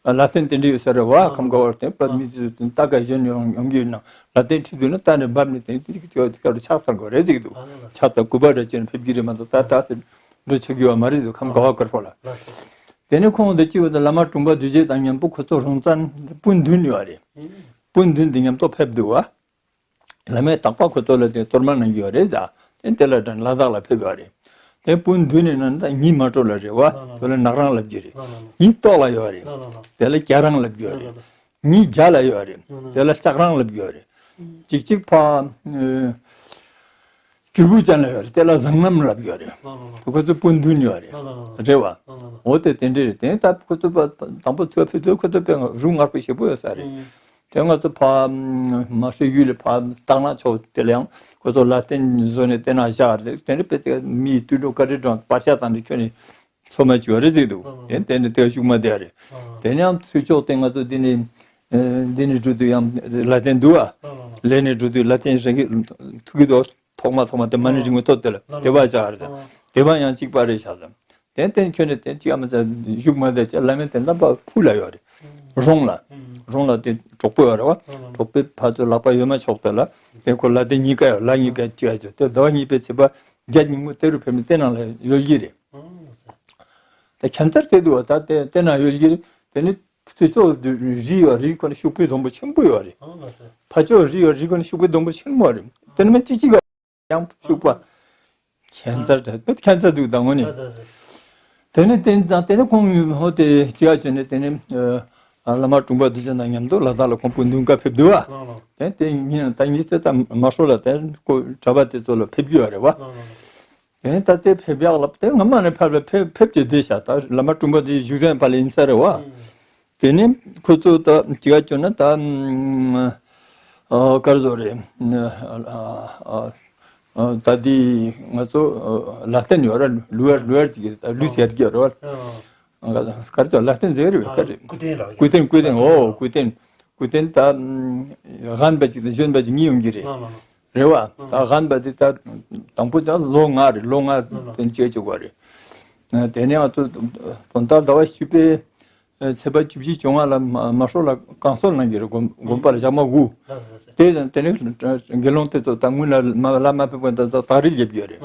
ལ་སྟེང་དེ་འདྲ་ཡོད་ས་རེད་བ། ཨ་ཁམས་ཀ་བར་དེ་པ་ཨ་མི་ཚོ་ད་ག་གཞོན་ཡོང་ཡོང་གི་ཡོད་ན་ལ་སྟེང་ཁྲིད་དུས་ན་ད་ནས་འབབ་ནས་དེ་དེ་དེ་དེ་དེ་ཆགས་ཚར་དགོས་རེད་ཟིག་འདུག་ཨ་ལ་ལ། ཆགས་ད་སྐུ་པར་རེ་བྱས་ནས་ཕེབས་ཀྱི་རེད་མ་གཏོགས་ད་ད་སེ་འགྲོ་ཆོག་གི་བ་མ་རེད་ཟིག་ཁམས་ཀ་བ་དཀར་པོ་ལ། ལ་ལ། དེ་ནས་ཁོང་དེ་ཅི་བ་ད་བླ་མ་དྲུང་པ་རྡོ་རྗེ་དང་མཉམ་པོ་ཁོ་ཚོ་རོང་ཚ་སྤུན་བདུན་ཡོད་རེད། ཨ་སྤུན་བདུན་དེ་མཉམ་དུ་ཕེབས་འདུག་བ། བླ་མས་དག་པ་ཁོ་ཚོ་ལ་དེ་གཏོར་མ་གནང་གི་ཡོད་རེད་ཟེར། དེ་དེ་ལ་དྲན་ལ་དྭགས་ལ་ཕེབས་ཡོད་རེད། དེ་སྤུན་བདུན་ནས་ན་ད་ཉི་མ་སྤྲོ་ལ་རེད་བ། ལ་ལ་ལ། དེ་ལ་ནག་རང་ལབ་ཀྱི་རེད། ལ་ལ་ལ། ཉི་ཏོག་ལ་ཡོད་རེད། ལ་ལ་ལ། དེ་ལ་སྐྱ་རང་ལབ་ཀྱི་ཡོད་རེད། ལ་ལ་ལ། ཉི་རྒྱ་ལ་ཡོད་རེད། ལ་ལ་ལ། དེ་ལ་ལྕགས་རང་ལབ་ཀྱི་ཡོད་རེད། ཅིག་ཅིག་ཕ། ཨ། སྐྱུར་བུ་ཅན་ལ་ཡོད་རེད། དེ་ལ་བཟང་ངམ་ལབ་ཀྱི་ཡོད་རེད། ལ་ལ་ལ། ཁོ་ཚོ་སྤུན་བདུན་ཡོད་རེད། ལ་ལ་ལ། རེད་བ། ལ་ལ་ལ། འོ་དེ་དེ་འདྲ་རེད། དེ་ད་ཁོ་ཚོ་པ་དང་པོ་ཚོ་ཕེབས་དུས་ཁོ་ཚོ་དཔེ་རུ་ངར་པོ་ཞེ་པོ་ཡོད་ས་རེད། ཨ། དེ་ང་ཚོ་ཕ་མ་ཧྲི་ཡུལ་ལ་ཕ་སྟག་ནག་ཕྱོགས་དེ་ལ་ཡང་ཁོ་ཚོ་ལ་སྟེང་བཟོས་ནས་དེ་ན་བཞག་རེད། དེ་འདྲ་དཔེ་དེ་མིའི་དུད་འགྲོ་བཀའ་དྲིན་དྲང་པར་ཤ་དང་འདྲ་ཁྱོན་ནས་ཚོ་མ་བྱུང་བ་རེད་ཟེར་འདུག་ཨ། དེ་དེ་ནས་དེ་བཞུགས་མ་བསྡད་རེད། ཨ། དེ་ནས་ཡང་ཚུར་ཕྱོགས་དེ་ང་ཚོ་འདི་ནས་ཨ་འདི་ནས་འགྲོ་དུས་ཡང་ལ་སྟེང་འདུག་ཨ། ཨ། ལས་ནས་འགྲོ་དུས་ལ་སྟེང་རང་གི་ཐུག་གི་འདུག་ཐོག་མ་ཐོག་མ་དེ་མ་ནི་རིང་མོ་ཐོག་དེ་ལ་ཨ། དེ་བ་བཞག་རེད། ཨ། དེ་བ་ཡང་གཅིག་པ་རེད་བཞག་ཙམ། དེ་དེ་ཁྱོད་ནས་དེ་གཅིག་ཨ་མ་ཚ་བཞུགས་མ་བསྡད་ཅེས་བླ་མའི་དེ་རྣམ་པ་ཕུག་ལ་ཡོད་རེད། ཨ། རོང་ལ། ཨ། རོང་ལ་དེ་གྲོགས་པོ་ཡོད་རེད་བ། ཨ། གྲོགས་པོའི་ཕ་ཚོ་ལག་པ་ཡོད་མ་ཆོག་དེ་ལ་དེ་ཁོ་ལ་དེ་གཉིས་ཀ་ཡོད། ལ་གཉིས་ཀ་གཅིག་ཨ་ཅོ་དེ་ཟླ་བ་གཉིས་པའི་ཚེས་པ་བརྒྱད་ཉིན་མོ་དེ་རུ་ཕེབས་ནས་དེ་ནང་ལ་ཡོད་ཀྱི་རེད། ཨ། ད་ཁྱད་མཚར་དེ་འདུག་བ། ད་དེ་དེ་ན་ཡོད་ཀྱི་རེད། དེ་ནི་ཚུར་ཕྱོགས་རི་ཡོད་རི་ཁོ་ན་ཤུག་པའི་སྡོང་པོ་ཆེན་པོ་ཡོད་རེད། ཨ་ལ་ལ། ཕར་ཕྱོགས་རི་ཡོད་རི་ཁོ་ན་ཤུག་པའི་སྡོང་པོ་ཆེན་མོ་རེད། དེ་ནི་མི་གཅིག་གཅིག་ཡང་ཤུག་པ། ཨ། ཁྱད་མཚར་དྲགས་པས་ཁྱད་མཚར་འདུག་ད་དངོས་ནས། ཨ་ལ་ལ། དེ་ནི་དེ་ཙང་དེ་ནི་ཁོང་ཧོ་དེ་ཅི་ཡ་བྱས་ནས་དེ་ནི་ཨ་བླ་མ་དྲུང་པ་རྡོ་རྗེ་དང་མཉམ་དུ་ལ་དྭགས་ལ་ཁོང་སྤུན་བདུན་ཀ་ཕེབས་འདུག་བ། ཨ་ལ་ལ། དེ་དེ་ཉིན་ད་ཉིན་དེ་ད་མ་ཧྲོ་ལ་དེ་ཁོ་གྲྭ་པ་དེ་ཚོ་ལ་ཕེབས་རྒྱུ་ཡོད་རེད་བ། ཨ་ལ་ལ། དེ་ནས་ད་ལྟའི་ཕེབས་ཡག་ལ་དེ་སྔ་མ་ནས་ཕེབས་ལ་ཕེབས་ཕེབས་ཀྱི་བསྡད་ཤག་ད་བླ་མ་དྲུང་པ་དེ་བཞུགས་གདན་ཕ་ལ་ཡིན་ས་རེད་བ། ཨང་། དེ་ནས་ཁོ་ཚོ་ད་ཅི་ག་བྱོས་ན་ད་ཨ་གར་བཟོ་རེད། ཨ་ཨ་ཨ་ད་དེ་ང་ཚོ་ལ་སྟན་ཡོད་ར་ལུ་ཡར་ལུ་ཡར་ཅིག་ད་ལུས་ཡར་གྱི་ཡོད་ར་བ། ཨང་། གར་ཚོ་ལ་སྟན་ཟེར་རེད་བ་ག་རེད། སྐུ་རྟེན་ལ་སྐུ་རྟེན་སྐུ་རྟེན་ཨོ་སྐུ་རྟེན་སྐུ་རྟེན་ད་རྒན་པ་ཅིག་དང་གཞོན་པ་ཅིག་གཉིས་ཡོང་གི་རེད། ལ་ལ་ལ། རེད་བ། ད་རྒན་པ་དེ་ད་དང་པོ་ད་ལོ་ལྔ་རེད། ལོ་ལྔ་དེ་བྱེད་ཆོག་ག་རེད། དེ་ནས་ང་ཚོ་དོན་དག་ཟླ་བ་བཞི་པའི་ཚེས་པ་བཅུ་བཞི་བཅོ་ལྔ་ལ་མ་མ་ཧྲོ་ལ་བསྐང་གསོལ་གནང་གི་རེད། དགོན་དགོན་པ་ལ་ཞག་མ་དགུ། དེ་དང་དེ་ནས་དགེ་སློང་དེ་ཚོ་ད་སྔོན་ལ་མ་ལ་མ་ཕེབས་གོང་ད་ད་རིལ་རྒྱབ་ཡོད་རེད།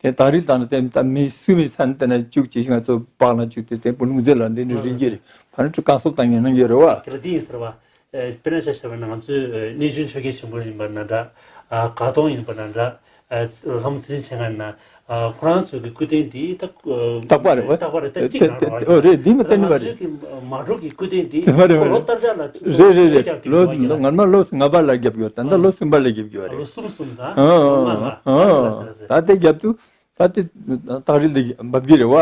དེ་ད་རིལ་དང་དེ་ད་མི་སུ་མི་ཚན་དེ་ན་བཅུག་ཅིག་ང་ཚོ་སྤགས་ལ་བཅུག་དེ་དེ་བུ་ལུང་རྫས་ལ་འདི་འདྲ་རིལ་གྱི་རེད། ཕ་ནི་བསྐང་གསོལ་བཏང་ངེས་གནང་གི་རེད་བ། དེ་ལ་འདི་ཡིན་ཟེར་བ། དཔེར་ན་ཆ་བཞག་པ་ན་ང་ཚོའི་གནས་ཆུང་ཆོས་རྒྱལ་ཆེན་པོ་ཡིན་པ་ན་འདྲ། དགའ་གདོང་ཡིན་པ་ན་འདྲ། ལྷ་མོ་ཚེ་རིང་མཆེད་ལྔ་ཡིན་ན། ཁོ་རང་ཚོའི་གི་སྐུ་རྟེན་འདི་ད་རྟག་པ་རེད་བ། རྟག་པ་རེད། ད་གཅིག་རང་རེད་བ། ཨོ་རེད། འདི་མ་གཏན་ནས་མ་རེད། ང་ཚོའི་གི་མ་འགྲོ་གི་སྐུ་རྟེན་འདི་རེད་རེད་ལོ་རེད། ལྟར་ཆ་ལ་རེད་རེད་རེད། ལོ་ལོ་ང་མ་ལོ་ལྔ་པ་ལ་རྒྱབ་ཡོད། ད་ལྟ་ལོ་གསུམ་པ་ལ་རྒྱབ་ཡོད་རེད། ལོ་གསུམ་གསུམ་ད། ཨ་ཨ་ཨ། ད་དེ་རྒྱབ་དུས། ད་དེ་སྟག་རི་ལ་འབབ་ཀྱི་རེད་བ།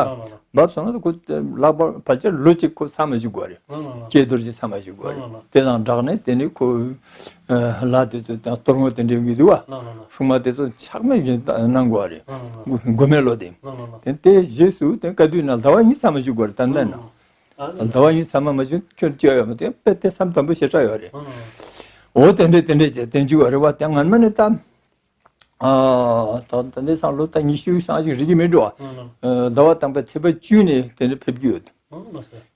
ལགས་ལགས་ལགས། འབབ་སོང་ན་ཁོ་ལག་པ་ཕལ་ཆེར་ལོ་གཅིག་ཁོ་ཚང་མ་བཞུགས་དགོས་རེད། ལགས་ལགས་ལགས། སྐྱེས་རྡོར་གྱིས་ཚང་མ་བཞུགས་དགོས་རེད། ལགས་ལགས་ལགས། དེ་དང་སྦྲགས་ནས་དེ་ནི་ཁོ་ལ་དེ་ཚོ་དང་གཏོར་བསྔོ་དེ་འདྲའི་ཡོང་གི་འདུག་བ། ལགས་ལགས་ལགས། སྲུང་མ་དེ་ཚོ་ཚང་མས་གནང་དགོས་རེད། ལགས་ལགས་ལགས། དགོས་མེད་ལོ་དེ། ལགས་ལགས་ལགས། དེ་དེ་རྗེས་སུ་དེ་བཀའ་བསྡུ་ན་ཟླ་བ་གཉིས་ཚང་མ་བཞུགས་དགོས་རེད། ད་ལྟ་ན་ཟླ་བ་གཉིས་ཚང་མ་མ་བཞུགས་ཁྱོད་ཅི་ཡོད་མ་དེ་དཔེ་དེ་བསམ་དམ་པོ་ཞེ་དྲག་ཡོད་རེད། ལགས་ལགས། འོ་དེ་འདྲས་དེ་འདྲས་བྱས་དེ་འཇུག་བ་རེད་བ། དེ་སྔན་མ་ནས་ད། ཨ། ད་ད་འདི་སང་ལོ་ད་ཉི་ཤུ་སང་ཞིག་རིག་གི་མེད་འགྲོ། ཨ། ཟླ་བ་དང་པོའི་ཚེས་པ་བཅུ་ནས་དེ་འདྲ་ཕེབས་ཀྱི་ཡོད།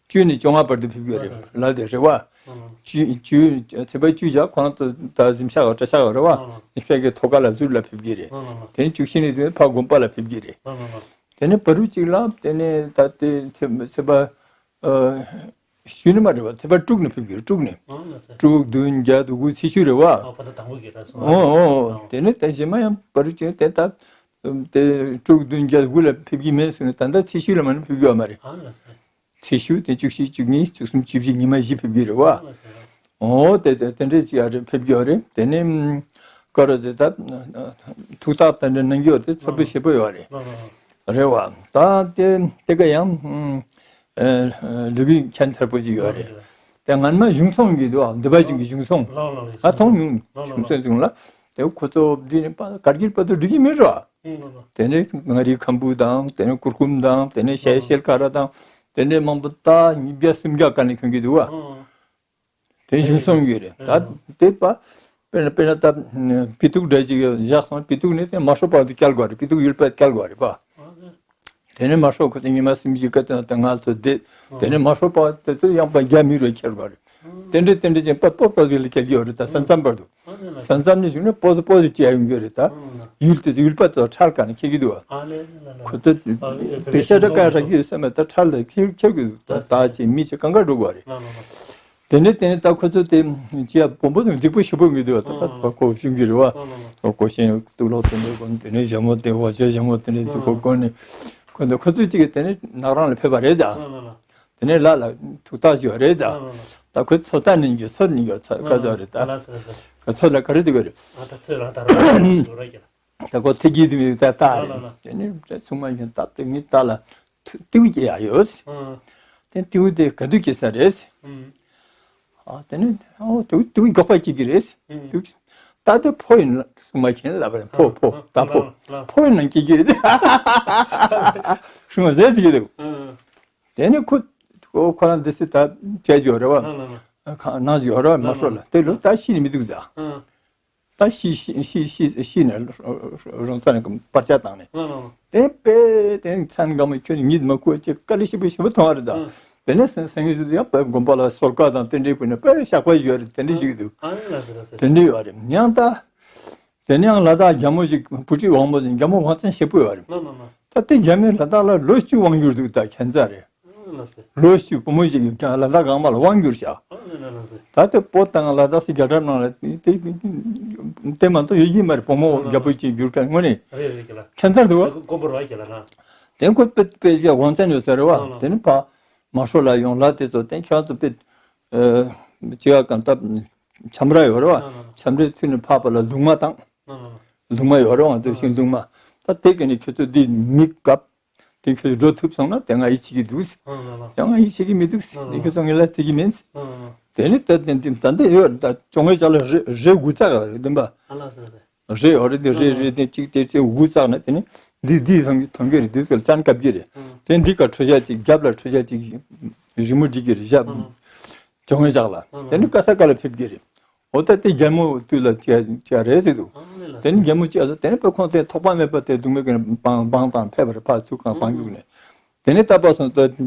བཅུ་ནས་བཅོ་ལྔ་བར་དུ་ཕེབས་ཀྱི་ཡོད་རེད། ལ་དེ་རེད་བ། བཅུ་བཅུ་ཚེས་པ་བཅུ་བཞག་ཁོ་རང་ཚོ་ད་གཟིམ་ཤག་ག་གྲྭ་ཤག་ག་རེད་བ། གཟིམ་ཤག་གི་ཐོག་ཁ་ལ་ཟུར་ལ་ཕེབས་ཀྱི་རེད། དེ་ནས་བཅུ་བཞི་ནས་དེ་ཕར་དགོན་པ་ལ་ཕེབས་ཀྱི་རེད། དེ་ནས་བར་དུ་གཅིག་ལ་དེ་ནས་ད་དེ་ཚེས་ཚེས་པ། ཨ། བཅུ་ནས་མ་རེད་བ། ཚེས་པ་དྲུག་ནས་ཕེབས་ཀྱི་རེད། དྲུག་ནས། ཨ་ལ་ས། དྲུག་བདུན་བརྒྱད་དགུ་ཚེས་བཅུ་རེད་བ། ཨ། ཕ་ད་དང་པོ་གི་ར་སོང་། ཨོ་ཨོ་ཨོ། དེ་ནས་ད་གཞན་མ་ཡང་བར་དུ་གཅིག་དེ་ད་དེ་དྲུག་བདུན་བརྒྱད་དགུ་ལ་ཕེབས་ཀྱི་མེད་ཟེར་ནས་ད་ལྟ་ཚེས་བཅུ་ལ་མ་ནས་ཕེབས་ཀྱི་ཡོད་མ་རེད། ཨ་ལ་ས། ཚེས་བཅུ་དེ་བཅུ་བཞི་བཅུ་གཉིས་བཅུ་གསུམ་བཅུ་བཞི་ཉི་མ་བཞི་ཕེབས་ཀྱི་རེད་བ། ཨ་ལ་ས། ཨོ་དེ་དེ་དེ་འདྲས་ཅིག་ཡ་རེད། ཕེབས་ཀྱི་ཡོད་རེད། དེ་ནས་ཀ་ར་ཟེ་ད་ཐུགས་ཐག་དེ་འདྲ་གནང་གི་ཡོད་དེ་ཚོར་བ་ཞེ་པོ་ཡོད་རེད། རེད་བ། ད་དེ་དེ་ག་ཡང་ལུག་གི་ཁྱད་མཚར་པོ་ཅིག་ཡོད་རེད། དེ་སྔན་མ་གཞུང་སྲུང་གི་འདུག་འདི་པ་ཅིག་གི་གཞུང་སྲུང་ཨ་མཐོང་མྱོང་། གཞུང་སྲུང་ཅིག་ལ་དེ་ཁོ་ཚོ་འདི་ནི་པ་གར་གྱིར་པ་དུ་འགྲིག་གི་མེད་རོ། དེ་ནས་མངའ་རིས་ཁམ་བུ་དང་དེ་ནས་གུར་གུམ་དང་དེ་ནས་ཤེལ་ཤེལ་ཁ་ར་དང་དེ་ནས་མང་པོ་ད་ཉིས་བརྒྱ་སུམ་བརྒྱ་ག་ནས་ཁྱོང་གི་འདུག་བ། དེ་གཞུང་སྲུང་གི་རེད། ད་དེ་པ་དཔེར་ན་དཔེར་ན་ད་པི་ཏུག་འདྲ་ཅིག་བཞག་སོང་། པི་ཏུག་ནི་དེ་མ་ཧྲོ་པ་དུ་བསྐྱལ་དགོས་རེད། པི་ཏུག་ཡུལ་པ་བསྐྱལ་དགོས་རེད་པ། དེ་ནས་མ་ཧྲོ་ཁོ་དེ་ཉི་མ་སུམ་ཅུ་ཀ་ཏོན་དེ་ང་ཚོ་བསྡད། དེ་ནས་མ་ཧྲོ་པ་དེ་ཚོ་ཡང་པ་རྒྱ་མི་རུ་ཁྱེར་དགོས་རེད། དེ་འདྲས་དེ་འདྲས་ཅན་པ་པོ་པ་དུ་ལ་བསྐྱལ་གི་ཡོད་རེད། ད་ས་མཚམས་བར་དུ། ས་མཚམས་ནས་བྱུང་ནས་པོ་དུ་པོ་དུ་བཅད་ཡོང་གི་རེད། ད་ཡུལ་དེ་ཡུལ་པ་ཚོ་ཁྲལ་ག་ནས་ཁྱེར་གི་འདུག་བ། ཁོ་ཚོ་བེ་ཤ་འདྲ་བཀག་རག་གི་ཡོད་ས་མེད། ད་ཁྲལ་ལ་ཁྱེར་ཁྱེར་གི་འདུག་ད་ད་ཅིག་མི་ཞིག་གང་ག་འགྲོ་དགོས་རེད། དེ་ནས་དེ་ནས་ད་ཁོ་ཚོ་དེ་ཅི་ཡ་བོན་པོ་དང་འཇིགས་པོ་ཞེ་པོ་མི་འདུག་བ། ད་ད་ཁོ་ཞུ་གི་རེད་བ། ཁོ་ཤེས་གཏུག་ལོག་དེ་འདྲ་གོ་དེ་ནས་ཞྭ་མོ་དེ་འོ་ཅག་ཞྭ་མོ་དེ་འདྲ་ཅིག་ཁོ་གོན་ནས་ཁོ་ཚོ་ཁོ་ཚོ་གཅིག་གིས་དེ་ནས་ནག་རང་ལ་ཕེབས་པ་རེད་ད། དེ་ནས་ལ་ལ་ཐུགས་ཐག་ཆོད་རེད་ད། ད་ཁོ་ཚོ་ལྟ་ནས་འགྱོ་ཚོར་ནས་འགྱོ་ཚ་ཁ་ཚོ་རེད་ད། ཁོ་ཚོ་ལ་ག་རེ་དེ་ག་རེད། ད་ཁོ་ཐེ་གི་དེ་མི་ད་ལྟ་རེད། དེ་ནས་ཚུགས་མ་ཡིན་སྟབས་དེ་ངའི་ལྟ་ལ་ཏིའུ་སྐྱེ་ཡ་ཡོད། དེ་ཏིའུ་དེ་ག་དུས་སྐྱེ་ས་རེད། ཨ་དེ་ནས་ཨོ་ཏིའུ་ཏིའུ་མགྱོགས་པ་སྐྱེ་གི་རེད། ཏིའུ་ད་དེ་ཕོ་ཡིན་ཚུགས་མ་མཁྱེན་ལབ་རེད། ཕོ་ཕོ་ད་ཕོ་ཕོ་ཡིན་ན་སྐྱེ་གི་རེད། ཚུགས་མ་ཟེར་དེ་གི་རེད། དེ་ནས་ཁོ་ཁོ་ཁོ་རང་འདི་སི་ད་བྱས་ཡོད་རེད་བ། ཁ་ནང་ཡོད་རེད་བ། མ་ཧྲོ་ལ་དེ་ལོ་ད་ཤི་ནས་མི་འདུག་ཟ། ད་ཤི་ཤི་ཤི་ཤི་ཤི་ནས་རོང་ཚ་ནས་པར་ཆས་བཏང་ནས། དེ་པས་དེ་མཚན་གང་མ་ཁྱོད་ཉིད་མ་ཁུ་ཅེ་དཀའ་ལས་ཞེ་པོ་ཞེ་པོ་མཐོང་བ་རེད་ད། དེ་ནས་སེང་སེང་གེ་ཡང་པས་དགོན་པ་ལ་གསོལ་ཁ་དང་དེ་འདྲའི་བུ་ནས་པས་བཤགས་པ་ཡོད་རེད། དེ་འདྲ་ཞིག་འདུག་དེ་འདྲ་ཡོད་རེད་ཡང་ད། དེ་ནས་ཡང་ལ་དྭགས་རྒྱལ་མོ་ཞིག་བུ་ཁྲིད་དབང་མོ་ཟེར་རྒྱལ་མོ་དབང་ཆེན་ཞེ་པོ་ཡོད་རེད། ད་དེ་རྒྱལ་མོས་ལ་དྭགས་ལ་ལོ་བཅུ་དབང་བསྒྱུར་འདུག་ད་ཁྱད་མཚར་རེད། ལོ་བཅུ་བུ་མོ་ཞིག་གིས་ཀྱང་ལ་དྭགས་གང་མ་ལ་དབང་བསྒྱུར་བཞག་ད་དེ་བོད་དང་ལ་དྭགས་སི་རྒྱལ་ཁབ་ནང་ལ་དེ་དེ་དེ་མ་གཏོགས་ཡོད་ཀྱི་མ་རེད། བུ་མོ་རྒྱལ་པོ་ཅིག་བསྒྱུར་མཁན་དངོས་གནས་ཁྱད་མཚར་འདུག་བ། དེ་ཁོ་དཔེ་དཔེ་ཞིག་དབང་ཆེན་ཡོད་ས་རེད་བ། དེ་ནི་ཕ་མ་ཧྲོ་ལ་ཡོང་ལ་དེ་ཚོ་དེ་ཁྱོད་ཚོ་དཔེ་ཅི་ཡ་གང་ལྟ་ཁྱམས་ར་ཡོད་རེད་བ། ཁྱམས་རའི་ཚུལ་ནི་ཕག་པ་ལ་གདུང་མ་དང་། གདུང་མ་ཡོད་རེད་བ། ང་ཚོ་ཤིང་གདུང་མ། ད་དེ་ག་ནས་ཁྱོད་ཚོ་འདི་མི་གབ། དེ་ཁྱོད་ཚོ་འགྲོ་ཐུབ་སོང་ན་དེ་ང་ཡིད་ཆེས་ཀྱི་འདུག་ཡང་ང་ཡིད་ཆེས་ཀྱི་མི་འདུག་དེ་ཁྱོད་ཚོ་ངས་ལ་བརྩི་གི་མིན། དེ་ནི་ད་དེ་འདི་ད་འདི་ཡོད་ད་ཅོང་ངེ་ཅག་ལ་རེ་རེ་དགུ་ཙག་རེད་འདུན་པ། རེ་ཡོད་རེད། འདི་རེ་རེ་དེ་གཅིག་དེ་ཚེ་དགུ་ཙག་ནས་དེ་ནི་འདི་འདི་ཐོང་གི་ཐོང་གི་རེད། འདི་ཚོ་ལ་ཅན་བཀབ་ཀྱི་རེད། དེ་འདི་ཀ་ཁྲོ་ཤ་གཅིག་རྒྱབ་ལ་ཁྲོ་ཤ་གཅིག་རི་མོ་བྲིས་ཀྱི་རེད་ཞབས། ཅོང་ངེ་ཅག་ལ་དེ་ནི་ཀ་ས་ཀ་ལ་ཕེབས་ཀྱི་རེད། འོ་ད་དེ་རྒྱལ་མོ་དུས་ལ་ཅི་ཅི་རེད་ཟེར་འདུག་དེ་ནི་རྒྱལ་མོ་ཅི་ཨ་ཟེར་དེ་ནི་པ་ཁོང་དེ་ཐོགས་པ་མེད་པ་དེ་སྡུག་མེད་ཀྱི་བང་བང་དང་ཕེབས་པ་རེད། ཕ་ཚུགས་ཁང་བང་རྒྱུག་ནས་དེ་ནི་ད་པ་སོང་ད་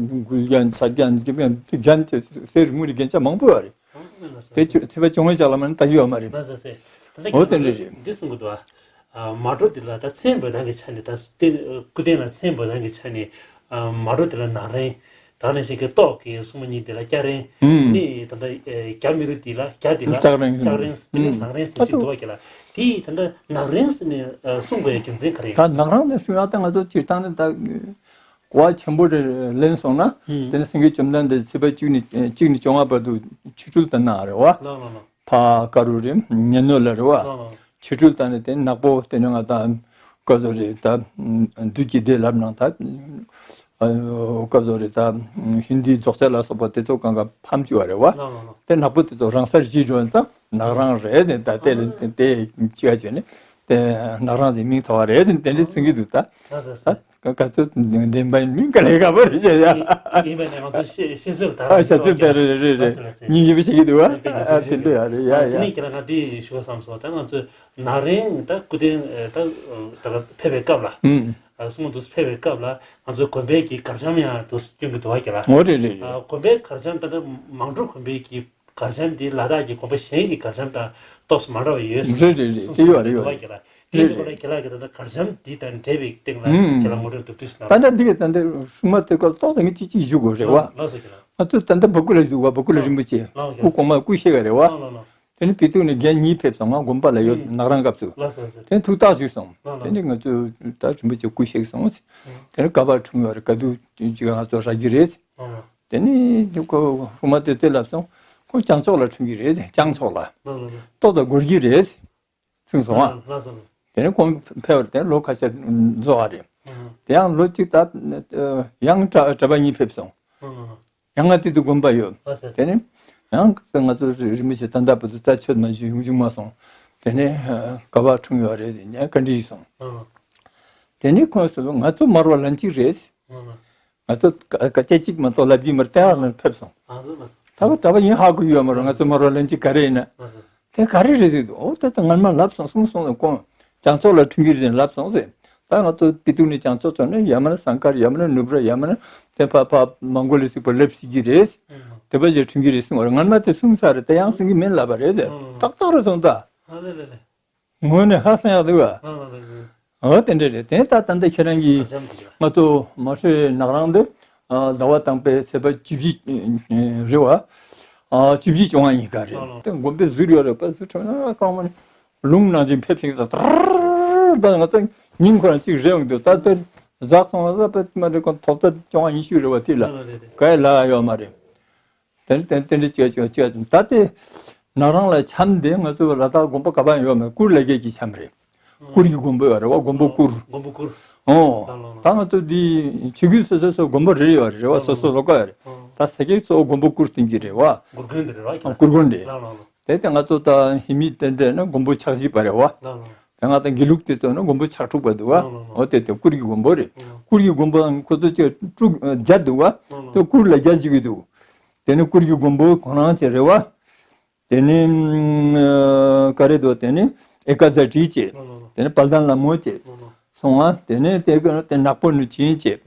འགུལ་རྒྱན་ཚ་རྒྱན་རྒྱུ་མེད་དེ་རྒྱན་དེ་གསེར་དངུལ་གྱི་རྒྱན་ཆ་མང་པོ་ཡོད་རེད། དེ་ཚེ་པ་ཅོང་ངེ་ཅག་ལ་མ་ནི་ད་ཡོད་མ་རེད། འོ་དེ་འདྲ་རེད། འདི་གསུང་གི་འདུག་ཨ། མ་འགྲོ་འདི་ལ་ད་མཚན་འབོད་སྟངས་ཀྱི་ཆ་ནས་ད་སྟེ་སྐུ་རྟེན་ལ་མཚན་འབོད་སྟངས་ཀྱི་ཆ་ནས་མ་འགྲོ་འདི་ལ་ནག་རན། ད་ནས་ཞིག་གི་ཏོག་གི་སྲུང་མ་གཉིས་འདི་ལ་སྐྱ་རན། ནི་ད་ལྟ་རྒྱ་མི་རུ་འདི་ལ་རྒྱ་འདི་ལ་ལྕགས་རན། ལྕགས་རན་དེ་ནས་ཟངས་རན་ཟེར་ཅིག་འདུག་བ་ཀྱི་ལ། དེ་ད་ལྟ་ནག་རན་ཟེར་ནས་གསུང་དགོས་རྒྱུ་མཚན་ག་རེ། ད་ནག་རན་ནས་གསུང་ཡག་ད་ང་ཚོ་སྤྱིར་བཏང་ནས་ད་གོ་བ་ཆེན་པོ་རེ་ལེན་སོང་ན་དེ་ནས་སེང་གེ་བཅོམ་ལྡན་འདས་ཚེས་པ་གཅིག་ནས་གཅིག་ནས་བཅོ་ལྔ་བར་དུ་ཆོ་འཕྲུལ་དང་གནང་རེད་བ། ཕ་ཀ་རུ་རེད། ཉན་ནོ་ལ་རེད་བ། ཆོ་འཕྲུལ་དང་ནི་དེ་ནག་པོ་དེ་ནི་ང་དང་ སྐབས་སུ་རེད་ད། བདུད་ཀྱི་སྡེ་ལབ་ནང་ད། སྐབས་སུ་རེད་ད། ཧིན་དིའི་རྫོགས་བྱེད་ལ་སོགས་པ་དེ་ཚོ་གང་ག་ཕམ་བཅུག་པ་རེད་བ། དེ་ནག་པོ་དེ་ཚོ་རང་སར་ཞི་འགྲོ་ཙང་ནག་རང་རེད་ཟེར། ད་དེ་ལ་དེ་ཅི་ག་བྱས་ནས་དེ་ནག་རང་དེ་མིང་ཐོགས་པ་རེད་ཟེར་དེ་འདྲའི་ཚིག་གི་འདུག་ད། ད་ག་ཚོད་བདེན་པ་ཡིན་མིན་ག་ལས་ག་པར་བྱས་ཡ། ཡིན་པ་ནས་ང་ཚོ་ཤེས་ཤེས་ཚོད་ལ་ད་ཨ་ཤ་ཚོད་ད་རེད་རེད་རེད། སྙིང་རྗེ་པོ་བྱེད་ཀྱི་འདུག་ཨ། དེ་འདྲ་ཡ་རེད་ཡ་ཡ། དེ་ནས་ཁྱེད་རང་ང་དེ་ཞུ་བསམ་སོང་། ད་ང་ཚོས་ནག་རིང་ད་སྐུ་རྟེན་ད་ད་ཕེབས་པའི་སྐབས་ལ། ཨུམ། ཨ་སྲུང་མ་དུ་ཕེབས་པའི་སྐབས་ལ་ང་ཚོའི་དགོན་པའི་གི་གར་འཆམ་ཡང་དུ་སྐྱོན་གྱི་འདུག་བ་ཀྱི་ལ། འོ་རེད་རེད་རེད། ཨ་དགོན་པའི་གར་འཆམ་ད་ལྟ་མང་སྤྲོ་དགོན་པའི་གི་གར་འཆམ་དེ་ལ་དྭགས་ཀྱི་དགོན་པ་གཞན་གྱི་གར་འཆམ་དང་ཏོག་ཙམ་མ་འདྲ་བ་ཡོད། རེད་རེད་རེད། གསུང་དེ་ཡོད་རེད་གསུང་ཡོད་རེད། འདུག་བ་ཀྱི་ལ། དེ་རེད་ནི་ཁོ་རེད། ལ་ཀྱི་ལ་ཀྱི་ད་ལྟ་གར་འཆམ་དེ་དང་འབྲེལ་བའི་སྟེང་ལ་ཨུམ། ཀྱི་ལ་ངོ་སྤྲོད་མདོར་བསྡུས་ཤིག་ད་གནང་། ལྟ་འདི་གི་ད་ལྟ་སྲུང་མ་དེ་སྐབས་ཏོག་ཙམ་ངས་ཅིག་ཅིག་ཞུ་དགོས་རེད་བ། ལགས་སོ་ཀྱི་ལ། ང་ཚོ་ད་ལྟ་བ་ཀུ་ལ་འདུག་བ། བ་ཀུ་ལ་རིན་པོ་ཆེ་ལགས་སྐུ་གོང་མ་སྐུ་གཤེགས་པ་རེད་བ། ལགས་ལགས་ལགས། དེ་ནི་སྤི་ཏུག་ནས་རྒན་གཉིས་ཕེབས་སོང་། ང་དགོན་པ་ལ་ཡོད། ཨུམ། ནག་རང་སྐབས་སུ། ལགས་སོ་ལགས་སོ། དེ་ནི་ཐུགས་ཐག་ཞུས་སོང་། ལགས་ལགས། དེ་ནི་ང་ཚོ་ད་རིན་པོ་ཆེ་སྐུ་གཤེགས་སོང་། ཨུམ། དེ་ནི་ག་པར་འཁྲུངས་ཡོད་རེད། ག་དུས་ཅིག་ང་ཚོ་རག་གི་རེད། ལགས་ལགས། དེ་ནི་ཁོ་སྲུང་མ་དེ་དེ་ལབ་སོང་། ཁོ་བྱང་ཕྱོགས་ལ་འཁྲུངས་ཀྱི་རེད། བྱང་ཕྱོགས་ལ། ལགས་ལགས་ལགས། ཏོག་ཙམ་འགོར་གྱི་རེད། གསུངས་སོང་ཨ། ལགས་སོ། དེ་ནས་ཁོང་ཕེབས་པར་དེ་ལོ་ཁ་ཤས་འགྲོ་བ་རེད། ཨ། དེ་ཡང་ལོ་གཅིག་ད་ཡང་གྲྭ་གྲྭ་པ་གཉིས་ཕེབས་སོང་། ཨ། ཡང་ང་དེ་དུས་དགོན་པ་ཡོད། ལགས་སོ། དེ་ནས་ཡང་ང་ཚོ་རིན་པོ་ཆེ་ད་ལྟ་བར་དུ་རྩད་ཆོད་མ་བྱུང་བྱུང་མ་སོང་། དེ་ནས་ག་པར་འཁྲུངས་ཡོད་རེད་ཟེར་ནས་བཀའ་འདྲི་ཞུས་སོང་། ཨ། དེ་ནས་ཁོང་ཚོས་ང་ཚོ་མར་པ་ལན་གཅིག་རེད། ཨ། ང་ཚོ་སྐད་ཆ་གཅིག་མ་གཏོགས་ལབ་ཀྱི་མ་རེད། ལྟ་བ་ལ་ཕེབས་སོང་། ད་ག་གྲྭ་པ་ཡིན་ཧ་གོ་ཡོད་མ་རེད། ང་ཚོ་མར་པ་ལན་གཅིག་ག་རེ་ཡིན་ན། དེ་ག་རེ་རེད་ཟེར་དུས། འོ་ད་ད་ངར་མ་ལབ་སོང་གསུངས་སོང་ལ་ཁོང་བྱང་ཕྱོགས་ལ་འཁྲུངས་ཀྱི་རེད་ལབ་སོང་ཟེར། ད་ང་ཚོ་སྤི་ཏུག་ནས་བྱང་ཕྱོགས་ཚོ་ནས་ཡ་མ་ན་ཟངས་དཀར། ཡ་མ་ན་ནུབ་ར། ཡ་མ་ན་དེ་ཕ་ཕ་མོང་གོ་ལི་གཟིགས་པ་སླེབས་སྲིད་ཀྱི་རེད། དེ་པ་ཞིག་འཁྲུངས་ཀྱི་རེད་གསུངས་པ་རེད། ངར་མ་དེ་གསུངས་ས་རེད། དེ་ཡང་གསུང་གི་མིན་ལབ་པ་རེད་ཟེར། ཏག་ཏག་རེད་སོང་ད། ངོས་ནས་ཧ་སང་ཡག་འདུག་བ། འོ་དེ་འདྲ་རེད། དེ་ད་ད་ལྟ་ཁྱེད་རང་གིས་ང་ཚོ་མ་ཧྲི་ནག་རང་འདི་ཟླ་བ་དང་པའི་ཚེས་པ་བཅུ་བཞི་རེད་བ། བཅུ་བཞི་བཅོ་ལྔ་ཉིན་ཀ་རེད། དེ་དགོན་པའི་ཟུར་ཡོད་རེད་པ། ཟུར་ཁྲོད་ན་གང་མ་ནི་ལུང་ནང་བཞིན་ཕེབས་ཤིང་ད་ད་ང་ཚོ་ཉིན་ཁོ་རང་གཅིག་རེད་འོང་འདུག་ད་ལྟ་ཟག་སོང་ལ་པད་མ་རེད། ཁོང་ཐོག་ཚད་བཅོ་ལྔ་ཉི་ཤུ་རེད་བ། དེ་ལ་ག་ཡ་ལ་ཡོད་མ་རེད། དེ་དེ་དེ་འདྲ་བྱས་བྱས་བྱས་ད་ལྟའི་ནག་རང་ལ་འཆམ་དེ་ང་ཚོ་ལ་དྭགས་དགོན་པ་ག་པ་ཡོད་མེད། གུར་ལ་རྒྱལ་གྱི་འཆམ་རེད། གུར་གྱི་དགོན་པ་ཡོད་རེད་བ། དགོན་པ་གུར། དགོན་པ་གུར། ཨོ། ད་ལོ་ལོ། ད་ང་ཚོ་འདི་ཆོས་བརྒྱུད་སོ་སོ་སོ་དགོན་པ་རེ་ཡོད་རེད་བ། སོ་སོ་ལོ་ཀ་ཡོད་རེད། ད་ས་སྐྱའི་གཙོ་བོ་དགོན་པ་གུར་སྟེང་གི་རེད་བ། གུར་དགོན་དེ་རེད་བ། གུར་དགོན་རེད། ལ་ལ་ལ། དེ་དེ་ང་ཚོ་ད་ཧི་མི་དེ་འདྲ་ན་དགོན་པ་ཆགས་བཞི་པ་རེད་བ། ལ་ལ་ལ། དེ་ང་ཚོ་དགེ་ལུགས་དེ་ཚོ་ན་དགོན་པ་ཆགས་དྲུག་པ་འདུག་བ། ལ་ལ་ལ། ཨོ་དེ་དེ་གུར་གྱི་དགོན་པ་རེད། ལ་ལ། གུར་གྱི་དགོན་པ་ཁོ་ཚོ་ཅིག་དྲུག་བརྒྱ་འདུག་བ། ལ་ལ་ལ། དེ་གུར་ལ་རྒྱལ་གཅིག་གི་འདུག་དེ་ནི་གུར་གྱི་དགོན་པ་ཁོ་རང་ཅིག་རེད་བ། དེ་ནི་ཨ་ག་རེ་འདུག་དེ་ནི་ཨེ་ཀ་ཛ་ཏི་བྱས། ལོ་ལོ་ལོ། དེ་ནི་དཔལ་ལྡན་ལྷ་མོ་བྱས། ལོ་ལོ། སོང་ང་དེ་ནི་དེ་ག་དེ་ནག་པོ་ནུ་ཅིན་བྱས།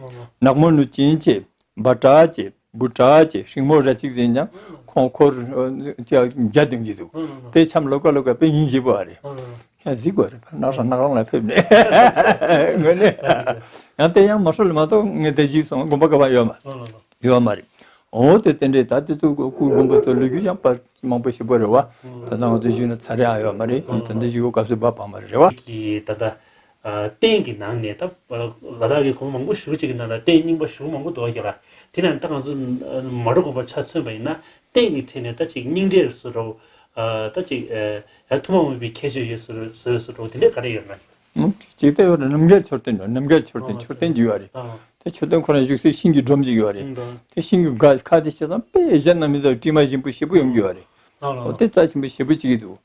ལོ་ལོ། ནག་མོ་ནུ་ཅིན་བྱས། བ་ཏྲ་བྱས། བུ་ཏྲ་བྱས། ཤིང་མོ་ར་གཅིག་ཟིན་ཀྱང་ཁོང་འཁོར་ཨ་བརྒྱ་བདུན་གྱི་འདུག་ལོ་ལོ་ལོ། དེ་འཆམ་ལོ་ཀ་ལོ་ཀ་དཔེ་སྙིང་རྗེ་པོ་ཨ་རེད། ལོ་ལོ་ལོ། ཁྱེད་གཟིགས་དགོས་རེད། ནག་རང་ནག་རང་ལ་ཕེབས་ནས་ངོས་ནས། ཡང་དེ་ཡང་མ་ཧྲོ་ལ་མ་གཏོགས་ངས་དེ་གཞིགས་སོང་དགོན་པ་ག་པ་ཡོད་མ། ལོ་ལོ་ལོ། ཡོད་མ་རེད། འོ་དེ་དེ་འདྲས་ད་དེ་ཚོ་སྐུ་དགོན་པ་ཚོ་ལོ་རྒྱུས་ཡང་པར་མང་པོ་ཞིག་པོ་རེད་བ། ད་ལྟ་ང་ཚོ་ཞུས་ན་ཚར་ཡ་ཡོད་མ་རེད། ད་ལྟ་ཞུ་སྐབས་སུ་བབ་པ་མ་རེད་བ། གི་ད་ལྟ་རྟེན་གྱི་ནང་ནས་ད་ལ་དྭགས་ཀྱི་དགོན་པ་མང་པོ་ཞིག་ཅིག་གི་ནང་ལ་རྟེན་རྙིང་པ་ཞིག་མང་པོ་འདུག་ག་ལ། དེ་ནས་ད་ང་ཚོ་མ་འགྲོ་དགོན་པར་ཆ་མཚོན་པ་ཡིན་ན་རྟེན་གྱི་ཐད་ནས་ད་ཅིག་རྙིང་གྲས་སུ་རོ། ད་ཅིག་ཡ་ཐུན་མོང་མིན་པའི་ཁྱད་ཆོས་ཡོད་སུ་རོ་སུ་རོ་དེ་འདྲས་ག་རེ་ཡོད་ན། ཅིག་ལྟ་ཡོད་རེད། རྣམ་རྒྱལ་མཆོད་རྟེན་རེད། རྣམ་རྒྱལ་མཆོད་རྟེན་མཆོད་རྟེན་ཅིག་ཡོད་རེད། དེ་མཆོད་རྟེན་ཁོ་རང་བཞུགས་སའི་ཤིང་གི་སྒྲོམ་ཅིག་ཡོད་རེད། དེ་ཤིང་གི་སྒ་ཁ་དེ་བྱས་ཙང་དཔེ་གཞན་ན་མི་འདུག་དྲི་མ་ཞིམ་པོ་ཞེ་པོ་ཡོང་གི་ཡོད་རེད། ཨོ་དེ་རྩ་ཆེན་པོ་ཞེ་པོ་ཅིག་གི་འདུག་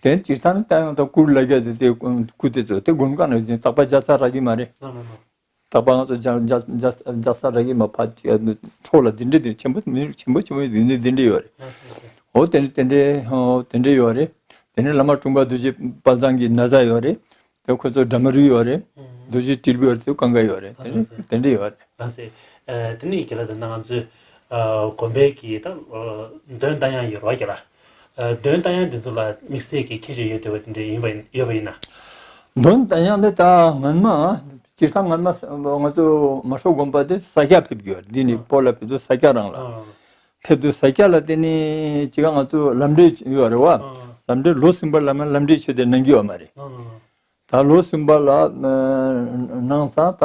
དེ་སྤྱིར་བཏང་ནི་ད་ཡང་ད་གུར་ལ་རྒྱ་དེ་དེ་གུར་དེ་ཚོ་དེ་དགོན་ཁང་ནང་བཞིན་རྟག་པར་རྒྱག་ས་རག་གི་མ་རེད། རྟག་པར་ང་ཚོ་རྒྱག་རྒྱག་རྒྱག་རྒྱག་ས་རག་གི་མ་ཕ་འཕྲོ་ལ་འདི་འདྲས་དེ་ཆེན་པོ་མི་ཆེན་པོ་ཆེན་པོ་འདི་འདྲས་འདི་འདྲས་ཡོད་རེད། འོ་དེ་འདྲས་དེ་འདྲས་འོ་དེ་འདྲས་ཡོད་རེད། དེ་ནས་བླ་མ་དྲུང་པ་རྡོ་རྗེ་དཔལ་བཟང་གི་ན་བཟའ་ཡོད་རེད། དེ་ཁོ་ཚོ་འདྲ་མི་རུ་ཡོད་རེད། རྡོ་རྗེ་དྲིལ་བུ་ཡོད་རེད། དེ་གང་ག་ཡོད་རེད། དེ་འདྲས་དེ་འདྲས་ཡོད་རེད། ལགས་སེ། ཨ་དེ་ནས་ཁྱེད་ལ་ད་ང་ཚོས་ཨ་དགོན་པའི་གི་ད་ཨ་འདོན་རྟ་དབྱངས་ཡོད་རེད་བ་ཁྱེད་ལ། ཨ་འདོན་རྟ་དབྱངས་དེ་ཚོ་ལ་དམིགས་བསལ་གྱི་ཁྱད་ཆོས་ཡོད་བསྡད་པ་དེ་འདྲ་ཡིན་པ་ཡིན་ཡོད་པ་ཡིན་ན། འདོན་རྟ་དབྱངས་དེ་ད་སྔན་མ་སྤྱིར་བཏང་སྔན་མ་ང་ཚོ་མ་ཧྲོ་དགོན་པ་དེ་ས་སྐྱ་ཕེབས་ཀྱི་ཡོད་རེད། འདི་ནས་སྤོ་ལགས་ཕེབས་དུས་ས་སྐྱ་རང་ལ་ཨ་ཕེབས་དུས་ས་སྐྱ་ལ་དེ་ནས་ཅི་ག་ང་ཚོ་ལམ་འབྲས་ཡོད་རེད་བ། ཨ་ལམ་འབྲས་ལོ་གསུམ་པ་ལ་མ་ལམ་འབྲས་ཆོས་དེ་གནང་གི་ཡོད་མ་རེད། ཨ་ད་ལོ་གསུམ་པ་ལ་ཨ་གནང་ཙང་ད་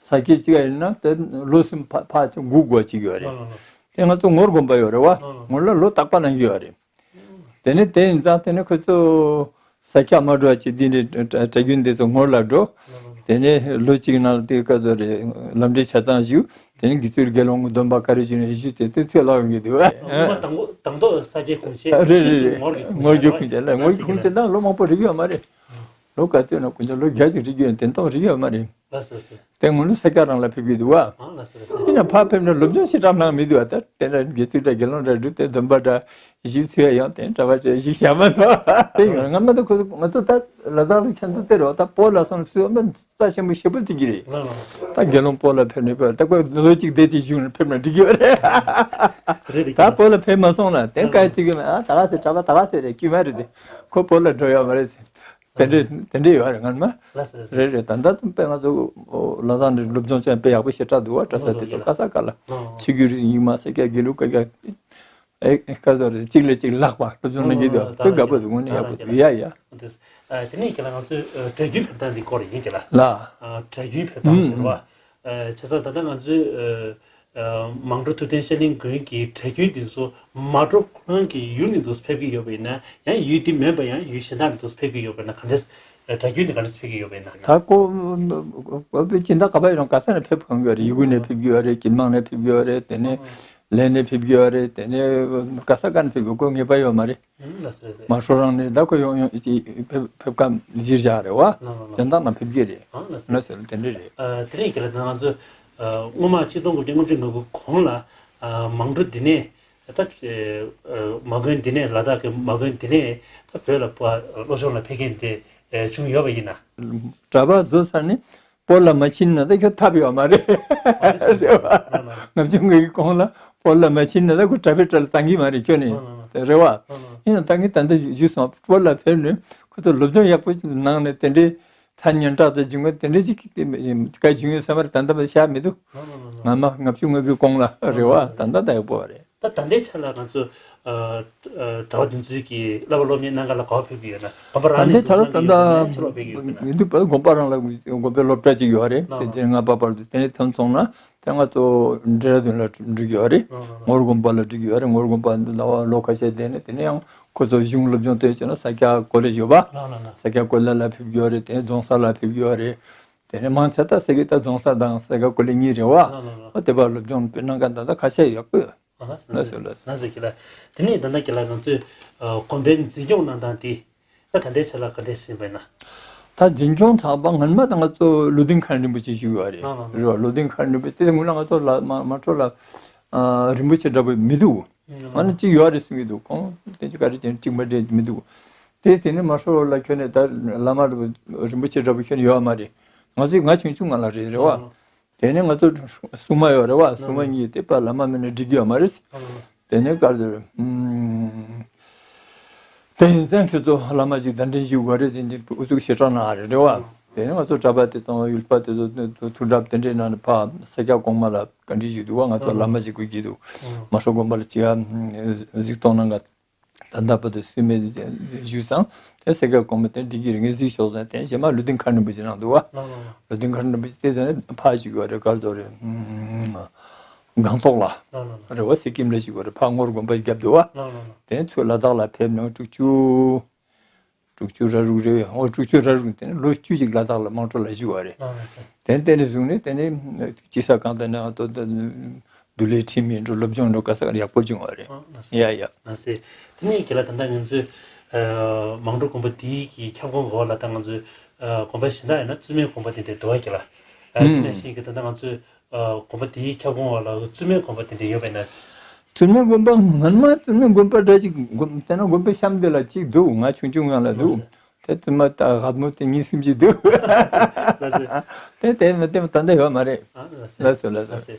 ས་སྐྱའི་གཅིག་ཡིན་ན་དེ་ལོ་གསུམ་ཕ་ཕ་ཅིག་སྒུག་དགོས་ཅིག་ཡོད་རེད། ལགས་ལགས་ལགས། དེ་ང་ཚོ་ངོར་དགོན་པ་ཡོད་རེད་བ། ལགས་ལགས། ངོར་ལ་ལོ་རྟག་པ་གནང་གི་ཡོད་རེད། དེ་ནས་དེ་ཡིན་ཙང་དེ་ནས་ཁོ་ཚོ་ ས་ཆ་མ་འགྲོ་བ་ཅིག་འདི་འདྲའི་གྲྭ་རྒྱུན་འདི་ཚོ་ངོ་ལ་འགྲོ། དེ་ནས་ལོ་གཅིག་ནང་ལ་དེ་ག་ཚོད་རེད། ལམ་འབྲས་ཆ་ཚང་ཞུ། དེ་ནས་དགེ་ཚུལ་དགེ་སློང་གི་སྡོམ་པ་ག་རེ་ཞུ་ནས་ཞུ་ཚེ་དེ་ཚོད་ལག་ཡོང་གི་འདུག་བས། ངོ་མ་དང་པོ་དང་ཐོག་ས་སྐྱའི་ཁུངས་སྐྱེལ། རེད་རེད་རེད། ངོར་གྱི་ཁུངས་སྐྱེལ་ལ་ངོར་གྱི་ཁུངས་སྐྱེལ་ད་ལོ་མང་པོ་རིག་ཡོད་མ་རེད། ལོ་ག་ཚོད་ན་ཁུངས་སྐྱེལ་ལོ་བརྒྱ་ཅིག་རིག་ཡོད་དེ་དང་རིག་ཡོད་མ་རེད། ལགས་སོ་ལགས་སོ། དེ་སྔོན་ལ་ས་སྐྱ་རང་ལ་ཕེབས་ཀྱི་འདུག་བ། ཨ་ལགས་སོ་ལགས་སོ། ཡིན་ན་ཕར་ཕེབས་ན་སློབ་སྦྱོང་ཞེ་དྲག་གནང་མི་འདུག་བ། ད་དེ་འདྲ་དགེ་ཚུལ་དང་དགེ་སློང་འདྲ་འདུག་དེ་སྡོམ་པ་འདྲ་ཞིག་ཚུལ་ཡང་དེ་གྲྭ་པ་འདྲ་ཞིག་བྱ་མ་ཐུབ། དེ་ཡོད་ང་མ་ད་ཁོ་ང་ཚོ་ད་ལ་དྭགས་ལ་ཁྱེད་ཚོ་དེ་རེད་བ། ད་སྤོ་ལ་སོང་ཚུལ་མ་རྩ་ཆེན་པོ་ཞེ་པོ་ཅིག་གི་རེད། ལགས་ལགས། ད་དགེ་སློང་སྤོ་ལ་ཕེབས་ནས་ཕེབས་ད་ཁོས་ལོ་གཅིག་བསྡད་དེ་བཞུགས་ནས་ཕེབས་ན་འགྲིག་གི་ཡོད་རེད། རེད་རེད། ད་སྤོ་ལ་ཕེབས་མ་སོང་ལ་དེ་ལགས་བཀའ་ལགས། ཅིག་གི་མ་ཨ་ད་ག་ཟེར་གྲྭ་པ་ད་ག་ཟེར་རེད་དཀྱུས་མ་རེད་དེ་ཁོ་སྤོ་ལ་འགྲོ་ཡོད་མ་རེད་ཟེར། དེ་འདྲས་དེ་འདྲས་ཡོད་རེད་ངར་མ། ལགས་སོ་ལགས་སོ། རེད་རེད། ད་ལྟ་དུང་དཔེ་ང་ཚོ་ལ་དྭགས་ནས་སློབ་སྦྱོང་བྱས་དཔེ་ཡག་པོ་ཞེ་དྲག་འདུག་བ། གྲྭ་ས་དེ་ཚོ་ཀ་ས་ཀ་ལ་ཆོས་བརྒྱུད་རིགས་ཡིག་མ་ས་སྐྱ་དགེ་ལུགས་ཀ་ཀ་ཨེ་ཀ་ས་རེད་གཅིག་ལས་གཅིག་ལྷག་པ་སློབ་སྦྱོང་གནང་གི་འདུག་དཔེ་དགའ་པོ་འདུག་དངོས་གནས་ཡག་པོ་འདུག་ཡ་ཡ། དེ་ནས་ཁྱེད་ལ་ང་ཚོའི་གྲྭ་རྒྱུན་ཕེབས་སྟངས་འདི་སྐོར་ཡིན་གྱི་ལ། ལ། གྲྭ་རྒྱུན་ཕེབས་སྟངས་ཟེར་བ། བྱས་ཙང་ད་ལྟ་ང་ཚོའི་མང་གྲོ་ཐུབ་བསྟན་ཤར་གླིང་དགོན་གྱི་གྲྭ་རྒྱུན་འདི་ཚོ་མ་གྲོ་ཁོ་རང་གི་ཡུལ་ནས་འདུག་ཕེབས་ཀྱི་ཡོད་པ་ཡིན་ན་ཡང་ཡུལ་འདི་མིན་པ་ཡང་ཡུལ་གཞན་དག་ནས་འདུག་ཕེབས་ཀྱི་ཡོད་པ་ཡིན་ན་ག་འདྲས་གྲྭ་རྒྱུན་འདི་ག་འདྲས་ཕེབས་ཀྱི་ཡོད་པ་ཡིན་ན། ད་ཁོ་སྦྱིན་བདག་ག་པར་ཡོད་རུང་ག་ས་ནས་ཕེབས་གང་གི་ཡོད་རེད། ཡུལ་གུ་ནས་ཕེབས་ཀྱི་ཡོད་རེད། ཀྱི་དམངས་ནས་ཕེབས་ཀྱི་ཡོད་རེད། དེ་ནས་ལས་ནས་ཕེབས་ཀྱི་ཡོད་རེད། དེ་ནས་ག་ས་ག་ནས་ཕེབས་ཀྱི་ཁོ་ངེས་པ་ཡོད་མ་རེད། ལགས་སོ་ལགས་སོ། མ་གྲོ་རང་ནས་ད་ཁོ་ཡོང་ཡོང་ཅིག་ཕེབས་ཕེབས་ཁ་གཞིར་བཞག་རེད་བ། ལགས་ལགས་ལགས། གཞན་དག་ནང་ཕེབས་ཀྱི་རེད། ཨ་ལགས་སོ། ལགས་སོ་དེ་འདྲ་རེད། ཨ་དེ་རིང་གི་ལ་ད་ང་ཚོ་ཨ་སྔོན་མ་ཆིག་སྟོང་དགུ་བརྒྱ་ལྔ་བཅུ་ང་དགུ་གོང་ལ་ཨ་མང་གྲོ་འདི་ནས་ད་ཨ་མ་དགོན་འདི་ནས་ལ་དྭགས་ཀྱི་མ་དགོན་འདི་ནས་ད་བོད་ལ་སློབ་སྦྱོང་ལ་ཕེབས་མཁན་དེ་ཨ་བྱུང་ཡོད་པ་ཡིན་ན། གྲྭ་པ་བཟོ་ཚར་ནས་སྤོ་ལ་མ་ཕྱིན་ན་ད་ཁྱོད་ཐབས་ཡོད་མ་རེད། རེད་བ། ལགས་ལགས། ང་ཚོ་ངའི་གོང་ལ་སྤོ་ལ་མ་ཕྱིན་ན་ད་ཁོ་གྲྭ་པའི་གྲལ་ལ་བཏང་གི་མ་རེད་ཁྱོད་ནི། ལགས་ལགས་ལགས། རེད་བ། ལགས་ལགས། ཡིན་ན་ད་ངས་ད་ལྟ་ཞུས་སོང་སྤོ་ལ་ཕེབས་ནས་ཁོ་ཚོ་སློབ་སྦྱོང་ཡག་པོ་གནང་ནས་དེ་འདྲའི་ཚ་ཉན་དྲག་ཚ་བྱུང་བ་དེ་འདྲའི་ཅིག་ག་བྱུང་ཡོད་ས་མ་རེད། ད་ལྟ་བཤད་མི་འདུག་ལགས་ལགས་ལགས། ང་མ་ལྔ་བཅུ་ང་དགུའི་གོང་ལ་རེད་བ། ད་ལྟ་ད་ཡག་པོ་རེད། ད་ད་ལྟའི་ཆ་ལ་ང་ཚོ་ཨ་ཨ་གྲྭ་པ་དེ་ཚོའི་གི་བསླབ་པ་སློབ་གཉེར་གནང་ག་ལ་ག་པར་ཕེབས་ཀྱི་ཡོད་ན། དགོན་པ་རང་ནས་ད་ལྟའི་ཆ་ལ་ད་ལྟ་ཕྱི་ལོགས་ཕེབས་ཀྱི་ཡོད་ན། མི་འདུག་པ། དགོན་པ་རང་ལ་དགོན་པའི་སློབ་གྲྭ་ཅིག་ཡོད་རེད། ལགས་དེ་རྗེས་ལྔ་པ་བར་དུ་དེ་ནས་ཐོན་སོང་ན་དེ་ང་ཚོ་ཌེ་ར་ཌུན་ལ་འགྲོ་གི་ཡོད་རེད། ལགས་ལགས་ལགས། ངོར་དགོན་པ་ལ་འགྲོ་གི་ཡོད་རེད། ངོར་དགོན་པ་འདི་ལ་བ་ལོ་ཁ་ཤས་བསྡད་ནས་དེ་ནས་ཡང་ཁོ་ཚོ་གཞུང་སློབ་སྦྱོང་ཐོན་བྱས་ན་ས་སྐྱ་ཀོ་ལེཇ་ཡོད་པ། ལགས་ལགས་ལགས། ས་སྐྱ་ཀོ་ལེཇ་ལ་ཕེབས་ཀྱི་ཡོད་རེད། དེ་ནས་རྫོང་སར་ལ་ཕེབས་ཀྱི་ཡོད་རེད། དེ་ནས་མང་ཆེ་ད་ས་སྐྱ་ད་རྫོང་སར་དང་ས་སྐྱ་ཀོ་ལེཇ་གཉིས་རེད་བ། ལགས་ལགས་ལགས། ཨོ་དེ་པར་སློབ་སྦྱོང་དཔེ་གནང་མཁན་ད་ལྟ་ཁ་ཤས་ཡོད་གི། ཨ་ལགས་སོ་ལགས་སོ་ལགས་སོ། ལགས་སོ་ཁྱེད་ལ། དེ་ནས་ད་ལྟ་ཁྱེད་ལ་ང་ཚོས་ཨ་དགོན་པའི་འཛིན་སྐྱོང་གནང་སྟངས་དེ་ད་ད་ལྟའི་ཆ་ལ་ག་འདྲས་ཟིན་པ་ཡིན་ན། ད་འཛིན་སྐྱོང་ཚགས་པ་སྔོན་མ་ད་ང་ཚོ་ལུས་སྟེང་མཁན་རིན་པོ་ཆེ་བཞུགས་ཡོད་རེད། ལགས་ལགས་ལགས། རེད་བ། ལུས་སྟེང་མཁན་རིན་པོ་ཆེ་དེ་སྔོན་ལ་ང་ཚོ་ལ་མ་མ་འཕྲོ་ལ་ཨ་རིན་པོ་ཆེ་འདྲ་པོ་མི་འདུག་ང་ནི་གཅིག་ཡོད་རེད་གསུང་གི་འདུག་ཁོང་དེ་ཅི་ག་རེ་བྱས་ན་གཅིག་མ་འདྲེས་མི་འདུག་དེ་ཟིན་ནས་མ་ཤོར་བ་ལ་ཁྱོན་ནས་ད་བླ་མ་རིན་པོ་ཆེ་འདྲ་པོ་ཁྱོན་ནས་ཡོད་མ་རེད། ང་ཚོས་ང་ཆུང་ཆུང་ང་ལ་རེད་རེད་བ། དེ་ནས་ང་ཚོ་སྲུང་མ་ཡོད་རེད་བ། སྲུང་མ་གཉིས་དེ་པ་བླ་མ་མིན་ན་འགྲིག་གི་ཡོད་མ་རེད། དེ་ནས་ག་རེ་ཟེར། དེ་ཡིན་ཙང་ཁྱོད་ཚོ་བླ་མ་ཞིག་གདན་འདྲེན་ཞུ་དགོས་རེད་ཟེར་ནས་ཨུ་ཚུགས་ཞེ་དྲག་གནང་རེད་རེད་བ། དེ་ནས་ང་ཚོ་གྲྭ་པ་དེ་ཚོ་ཡུལ་པ་དེ་ཚོ་ཐུགས་གྲབས་དེ་འདྲས་གནང་ནས་ཕ་ས་སྐྱ་གོང་མ་ལ་བཀའ་འདྲི་ཞུ་འདུག་བ། ང་ཚོ་བླ་མ་ཞིག་དགོས་ཀྱི་འདུག་མ་ཤོར་དགོན་པ་ལ་ཅི་ཡ་གཟིགས་གཏོང་གནང་ག་ད་ལྟ་བར་དུ་སུས་མེད་ཞུས་ཙང་དེ་ས་སྐྱ་གོང་མ་དེ་འགྲིག་གི་རེད་ངས་གཟིགས་ཆོག་ཟེར། དེ་རྗེས་མ་ལུས་སྟེང་མཁན་རིན་པོ་ཆེ་གནང་འདུག་བ། ལགས་ལགས་ལགས། ལུས་སྟེང་མཁན་རིན་པོ་ཆེ་དེ་ཟེར་ནས་ཕ་ཞིག་ཡོད་རེད། ག་རེ་ཟེར་རེད། སྒང་ཏོག་ལ་ལགས་ལགས་ལགས། རེད་བ། སི་ཀིམ་ལ་ཞིག་ཡོད་རེད། ཕ་ངོར་དགོན་པ་བརྒྱབ་འདུག་བ། ལགས་ལགས་ལགས། དེ་ཚོས་ལ་དྭགས་ལ་ཕེབས་ནས་དྲུག་ཅུ་དྲུག་ཅུ་ར་དྲུག་རེད། འོ་དྲུག་ཅུ་ར་དྲུག་དེ་ནས་ལོ་བཅུ་གཅིག་ལ་དྭགས་ལ་དམངས་ཁྲོད་ལ་བཞུགས་པ་རེད། ལགས་ལགས་ལགས། དེ་ནས་དེ་ནས་བཟུང་ནས་དེ་ནས་དཔྱིད་གསར་གང་ལྟར་ན་ང་ཚོ་འདུལ་བའི་ཁྲིད་མི་འགྲོ་སློབ་སྦྱོང་འགྲོ་ག་ས་ག་ཡག་པོ་བྱུང་བ་རེད། ཨ་ལགས་སོ། ཡ་ཡ། ལགས་སོ། དེ་ནས་ཁྱེད་ལ་ད་ལྟ་ང་ཚོས་ཨ་མང་གྲོ་དགོན་པ་འདིའི་གི་ཁྱབ་ཁོངས་འོག་ལ་ད་ང་ཚོས་ཨ་དགོན་པ་གཞན་དག་ཡིན་ན་བཙུན་མའི་དགོན་པ་དེ་འདྲ་འདུག་བ་ཁྱེད་ལ། ཨ་དེ་ནང་བཞིན་གྱི་ད་ལྟ་ང་ཚོས་ཨ་དགོན་པ་དེའི་ཁྱབ་ཁོངས་འོག་ལ་བཙུན་མའི་དགོན་པ་དེ་འདྲ་ཡོད་པས་ན། བཙུན་མའི་དགོན་པ་སྔོན་མ་བཙུན་མའི་དགོན་པ་འདྲ་ཅིག་དགོན་དེ་ན་དགོན་པའི་གཤམ་དེ་ལ་གཅིག་འདུག་ང་ཆུང་ཆུང་སྒང་ལ་འདུག་དེ་བཙུན་མ་ད་རྒད་མོ་དེ་གཉིས་གསུམ་ཅིག་འདུག་ལགས་སོ། དེ་དེ་མི་དེ་མི་ད་ལྟ་ཡོད་མ་རེད། ཨ་ལགས་སོ། ལགས་སོ་ལགས་སོ། ལགས་སོ།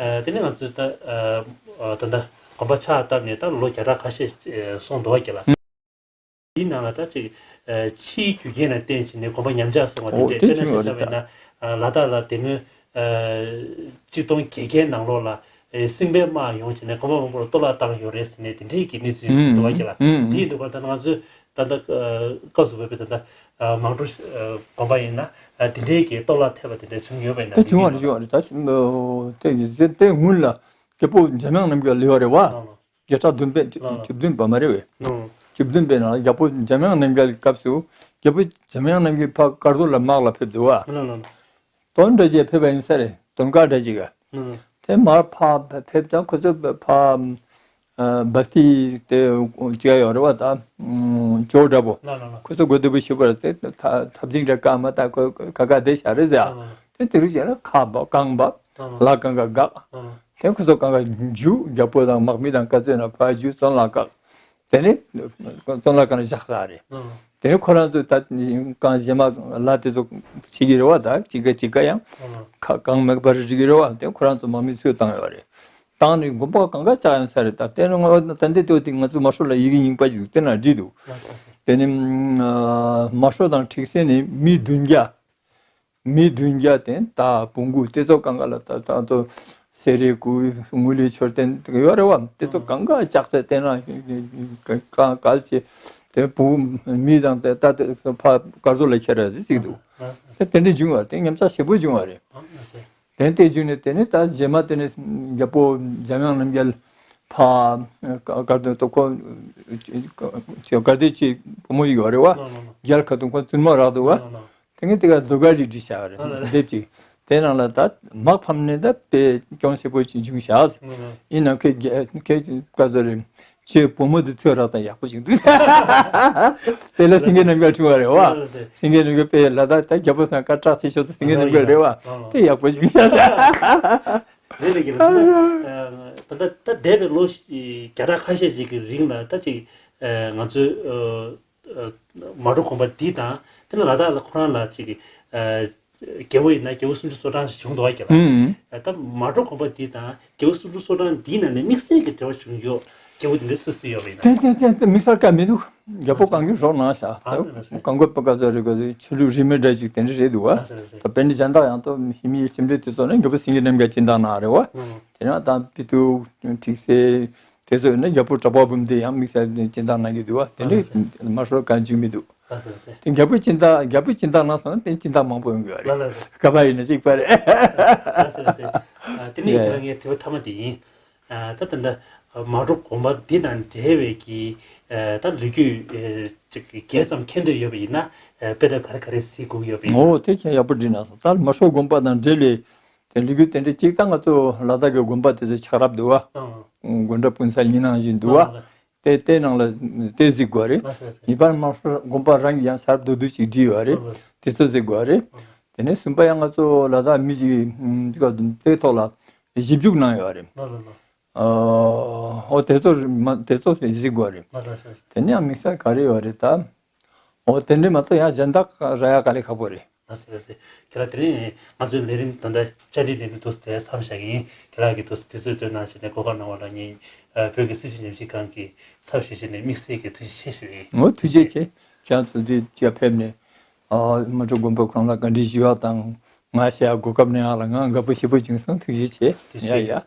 ཨ་དེ་ནས་ང་ཚོས་ད་ཨ་ད་ལྟ་དགོན་པ་ཕྱག་བཏབ་ནས་ད་ལོ་བརྒྱ་ཕྲག་ཁ་ཤས་ཨ་སོང་འདུག་བ་ཁྱེད་ལ། དེའི་ནང་ལ་ད་ཅིག་ཨ་ཕྱིའི་རྒྱུ་རྐྱེན་ལ་བརྟེན་བྱས་ནས་དགོན་པ་ཉམས་ཆག་སོང་བ་དེ་འོ་འདྲས། དཔེར་ན་ཆེན་པོ་ཆ་བཞག་པ་ཡིན་ན་ཨ་ལ་དྭགས་ལ་དེ་སྔོན་ཨ་ཆིག་སྟོང་བརྒྱད་བརྒྱའི་ནང་ལོགས་ལ་ཨེ་སྲིང་བལ་དམག་ཡོང་བྱས་ནས་དགོན་པ་མང་པོ་ལ་གཏོར་བརླག་བཏང་ཡོད་རེད་ཟེར་ནས་དེ་འདྲའི་གི་གནས་ཚུལ་ཨུམ་འདུག་བ་ཁྱེད་ལ། ཨུམ་ཨུམ། དེ་ཡིན་དུས་ད་ལྟ་ང་ཚོས་ད་ལྟ་ཨ་སྐབས་སུ་བབས་པའི་ད་ལྟ་ཨ་མང་གྲོ་ཨ་དགོན་པ་ཡིན་ན་ཨ་དེ་འདྲའི་གི་གཏོར་བརླག་ཐེབས་པ་དེ་འདྲ་བྱུང་ཡོད་པ་ཡིན་ན། ད་བྱུང་བ་རེད། བྱུང་བ་རེད། ད་ཨོ་དེ་དེ་དེ་སྔོན་ལ་རྒྱལ་པོ་འཇམ་དབྱངས་རྣམ་རྒྱལ་ལ་ཡོད་རེད་བ། ལགས་ལགས། བརྒྱ་ཕྲག་བདུན་པའི་ལགས་ལགས། བཅུ་བདུན་པ་མ་རེད་བས། ལགས་ལགས། བཅུ་བདུན་པའི་ནང་རྒྱལ་པོ་འཇམ་དབྱངས་རྣམ་རྒྱལ་གྱི་སྐབས་སུ་རྒྱལ་པོ་འཇམ་དབྱངས་རྣམ་རྒྱལ་ཕར་དཀར་མཛོ་ལ་དམག་ལ་ཕེབས་འདུག་བ། ལགས་ལགས་ལགས། དོན་འདྲ་ཅིག་ཕེབས་པ་ཡིན་ས་རེད། དོན་དགའ་འདྲ་ཅིག་ག་ལགས་ལགས། དེ་མར་ཕར་ཕེབས་ཙང་ཁོ་ཚོ་ཕར་ཨ་བ་སྟི་དེ་ཅིག་ཡོད་རེད་བ། ད་ཨ་ཇོ་འདྲ་པོ། ལགས་ལགས་ལགས། ཁོ་ཚོ་དགོས་འདོད་པོ་ཞིག་པར་དེ་ཐ་འཐབ་འཛིང་འདྲ་བཀག་མ་ད་ཁོ་ཁ་ཁ་བསྡད་བཞག་རེད་ཟེར། ལགས་ལགས་ལགས། དེ་དེ་རུ་བྱས་ན་ཁ་བབས་རྐང་བབས། ལགས་ལགས། ལ་གང་ག་འགག་ལགས་ལགས། དེ་ཁོ་ཚོ་གང་ག་རྒྱུགས། རྒྱལ་པོ་དང་དམག་མི་དང་བཀའ་བཙན་ན་ཕར་རྒྱུགས། བཙོན་ལ་བཀག་དེ་ནས་བཙོན་ལ་གང་བཞག་ས་རེད། ལགས་ལགས། དེ་ནས་ཁོ་རང་ཚོ་ད་གང་རྗེས་མ་ལ་དེ་ཚོ་བྱེད་ཀྱི་རེད་བ། ད་གཅིག་ག་གཅིག་ག་ཡང་ལགས་ལགས། ཁ་གང་མེད་པར་རིག་གི་རེད་བ། དེ་ཁོ་རང་ཚོ་དམག་མི་ཚུར་བཏང་ཡོད་རེད། བཏང་ནས་དགོན་པ་གང་ག་བཅག་ཡོང་ས་རེད། ད་དེ་ནས་ང་ད་ལྟའི་དུས་དེ་ང་ཚོ་མ་ཧྲོ་ལ་ཡི་གེ་རྙིང་པ་ཞིག་དེ་ན་བྲིས་འདུག་ལགས་ལགས། དེ་ནས་མ་ཧྲོ་དང་ཁྲིག་སེ་ནས་མི་བདུན་བརྒྱ། མི་བདུན་བརྒྱ་དེ་ད་བོང་གུ་དེ་ཚོ་གང་ག་ལ་ད་ད་ཚོ་སེ་རེ་ཀུ་ངུ་ལི་མཆོད་རྟེན་ཡོད་རེད་བ། དེ་ཚོ་གང་ག་ལྕགས་རྩལ་བསྟན་ན་གང་གལ་ཆེ། དེ་བུ་མི་དང་དེ་ད་དེ་ཕ་དཀར་ཚོ་ལ་ཁྱེར་ར་ཟིག་འདུག་དེ་དེ་འདྲ་བྱུང་བ་དེ་ཉམས་ཆག་ཞེ་པོ་བྱུང་བ་རེད། དེ་དེ་བྱུང་ནས་དེ་ནས་ད་རྗེས་མ་དེ་ནས་རྒྱལ་པོ་འཇམ་དབྱངས་རྣམ་རྒྱལ་ཕ་དཀར་དོན་ཏོ་ཁོ་དཀར་དེ་ཆེ་བུ་མོ་ཡིག་ཡོད་རེད་བ། རྒྱལ་ཁ་དུ་ཁོ་བཙུན་མོ་རག་འདུག་བ། དེ་ངས་དེ་ག་ཟློས་གར་རིགས་བྲིས་བཞག་རེད། ལགས་ལགས། དེབ་ཅིག་དེ་ནང་ལ་ད་དམག་ཕམ་ནས་ད་དཔེ་སྐྱོན་ཞེ་པོ་ཅིག་བྱུང་བཞག་ཡིན་ནའང་ཁྱེད་ཁྱེད་བཀའ་ཟུར་རེད། ཁྱེད་བུ་མོ་འདི་ཚོས་རག་དང་ཡག་པོ་ཞིག་འདུག་དེ་ལ་སེང་གེ་རྣམ་རྒྱལ་བྱུང་བ་རེད་བ། ལགས་ལགས། སེང་གེ་རྣམ་རྒྱལ་དཔེ་ལ་དྭགས་ད་རྒྱལ་པོ་སང་དཀར་བཀྲ་ཆེ་ཤོས་དེ་སེང་གེ་རྣམ་རྒྱལ་རེད་བ། ལགས་ལགས། དེ་ཡག་པོ་བྱུང་བཞག་རེད་རེད་གི་ལགས། ད་ད་ད་འདས་པའི་ལོ་བརྒྱ་ཕྲག་ཁ་ཤས་ཤིག་གི་རིང་ལ་ད་ཅིག་ང་ཚོའི། མ་འགྲོ་དགོན་པ་འདི་དང་དེ་ལ་ལ་དྭགས་ལ་ཁོ་རང་ལ་ཅིག་རྒྱལ་པོ་ཡིན་ན་རྒྱལ་པོ་སུམ་ཅུ་སོ་གྲངས་ཤིག་བྱུང་འདུག་བ་རྒྱ་ལ། ད་མ་འགྲོ་དགོན་པ་འདི་དང་རྒྱལ་པོ་སུམ་ཅུ་སོ་གྲངས་འདིའི་ནང་ནས་དམིགས་བསལ་གྱི་འབྲེལ་བ་བྱུང་ཡོད་རྒྱལ་པོ་འདི་འདྲ་སུ་སུ་ཡོད་པ་ཡིན་ན། དེ་དེ་དེ་དེ་དམིགས་བསལ་ག་མི་འདུག་རྒྱལ་པོ་གང་གིས་རོགས་གནང་ཤག་ཨ་ནི་ལགས་སེ། གང་དགོས་པ་ག་ཚོད་རེད་ག་ཚོད་ཆོས་ལུགས་རིས་མེད་འདྲ་ཅིག་དེ་འདྲ་རེད་འདུག་བ། ལགས་སེ་ལགས་སེ། ད་དཔེར་ན་གཞན་དག་ཡང་ཏོ་ཧི་མི་ཡི་ཁྱིམ་འདྲའི་དུས་ཚོད་ནས་རྒྱལ་པོ་སེང་གེ་རྣམ་རྒྱལ་སྦྱིན་བདག་གནང་རེད་བ། ཨ་ནི། དེ་ན་ད་པི་ཏུ་ཁྲིག་སེ། དེ་ཚོ་ཡིན་ན་རྒྱལ་པོ་གྲགས་པ་འབུམ་སྡེ་ཡང་དམིགས་བསལ་སྦྱིན་བདག་གནང་གི་འདུག་བ། དེ་འདྲའི་ལགས་སོ། མ་ཤོར་གང་བྱུང་མི་འདུག་ལགས་སོ་ལགས་སོ། དེ་རྒྱལ་པོས་སྦྱིན་བདག་རྒྱལ་པོས་སྦྱིན་བདག་གནང་སོང་ན་དེ་སྦྱིན་བདག་མང་པོ་ཡོང་གི་ཡོད་རེད། ལགས་ལགས་ལགས། ག་པར་ཡིན་ན་གཅིག་པ་རེད། ལགས་སོ་ལགས་སོ། ཨ་དེ་ནས་ཡ། ཁྱེད་རང་ངའི་དྲི་བ་མཐའ་མ་དེ་ཡིན། ཨ་ད་ད་ལྟ་མ་འགྲོ་དགོན་པ་འདི་དང་འབྲེལ་བའི་གི་ཨ་ད་ལོ་རྒྱུས་ཨ་ཅིག་རྒྱས་ཙམ་མཁྱེན་འདོད་ཡོད་པ་ཡིན་ན་ཨ་དཔེ་དེབ་ག་རེ་ག་རེ་གཟིགས་དགོས་ཡོད་པ་ཡིན་ན། ཨོ་དེ་ཁྱེད་ཡག་པོ་བྲིས་གནང་སོང་། ད་མ་འགྲོ་དགོན་པ་དང་འབྲེལ་བའི། དེ་ལུས་རྒྱུ་དེ་འདྲ་གཅིག་ད་ང་ཚོ་ལ་དྭགས་ཀྱི་དགོན་པ་དེ་ཚོ་ཆགས་རབས་འདུག་བ། ཨང་། དགོན་གྲྭ་སྤུན་ས་གཉིས་ནང་བཞིན་འདུག་བ། ཨང་། དེ་དེ་ནང་ལ་དེ་གཟིགས་དགོས་རེད། ལགས་སོ་ལགས་སོ། ངེས་པར་མ་ཤོར་དགོན་པ་རང་གི་ཡང་གསར་བསྡུ་བསྡུ་ཅིག་བྲིས་ཡོད་རེད། ལགས་སོ། དེ་ཚོ་གཟིགས་དགོས་རེད། ཨང་། དེ་ནས་གསུམ་པ་ཡང་ང་ཚོ་ལ་དྭགས་མི་ཅིག་དེ་ཐོག་ལ་ཞིབ་འཇུག་གནང་ཡོད་རེད། ལགས་ལགས་ལགས། ཨོ་དེ་ཚོ་མ་དེ་ཚོ་གཟིགས་དགོས་རེད། ལགས་ལགས་ལགས། དེ་ནས་ཡང་དམིགས་བསལ་ག་རེ་ཡོད་རེད་ད། འོ་དེ་འདྲ་མ་གཏོགས་ཡང་གཞན་དག་རག་ཡག་དཀའ་ལས་ཁག་པོ་རེད། ལགས་སོ་ལགས་སོ། ཁྱེད་རང་དེ་རིང་ང་ཚོའི་ལས་རིམ་ད་ལྟ་བཅར་འདྲི་དེ་འདྲ་འདུག་སེ་མཚམས་བཞག་གི་ཡིན། ཁྱེད་རང་གིས་འདུག་སེ་དུས་ཚོད་བཏོན་གནང་བྱས་ནས་གོ་སྐབས་གནང་བ་ལ་ངས་ཨ་བོད་ཀྱི་སྲིད་བྱུས་ཉམས་ཞིབ་ཁང་གི་ཚབ་ཞུས་བྱས་ནས་དམིགས་བསལ་གྱི་ཐུགས་རྗེ་ཆེ་ཞུ་ཡིན། ངོ་ཐུགས་རྗེ་ཆེ། ཁྱེད་རང་ཚོ་འདི་ཅིག་ཕེབས་ནས་ཨ་མ་འགྲོ་དགོན་པ་ཁོང་ལ་བཀའ་འདྲི་ཞུ་བ་དང་ང་བཤད་ཡག་གོ་སྐབས་གནང་ཡག་ལ་ང་དགའ་པོ་ཞེ་པོ་བྱུང་སོང་། ཐུགས་རྗེ་ཆེ། ཐུགས་རྗེ་ཆེ། ཡ་ཡ།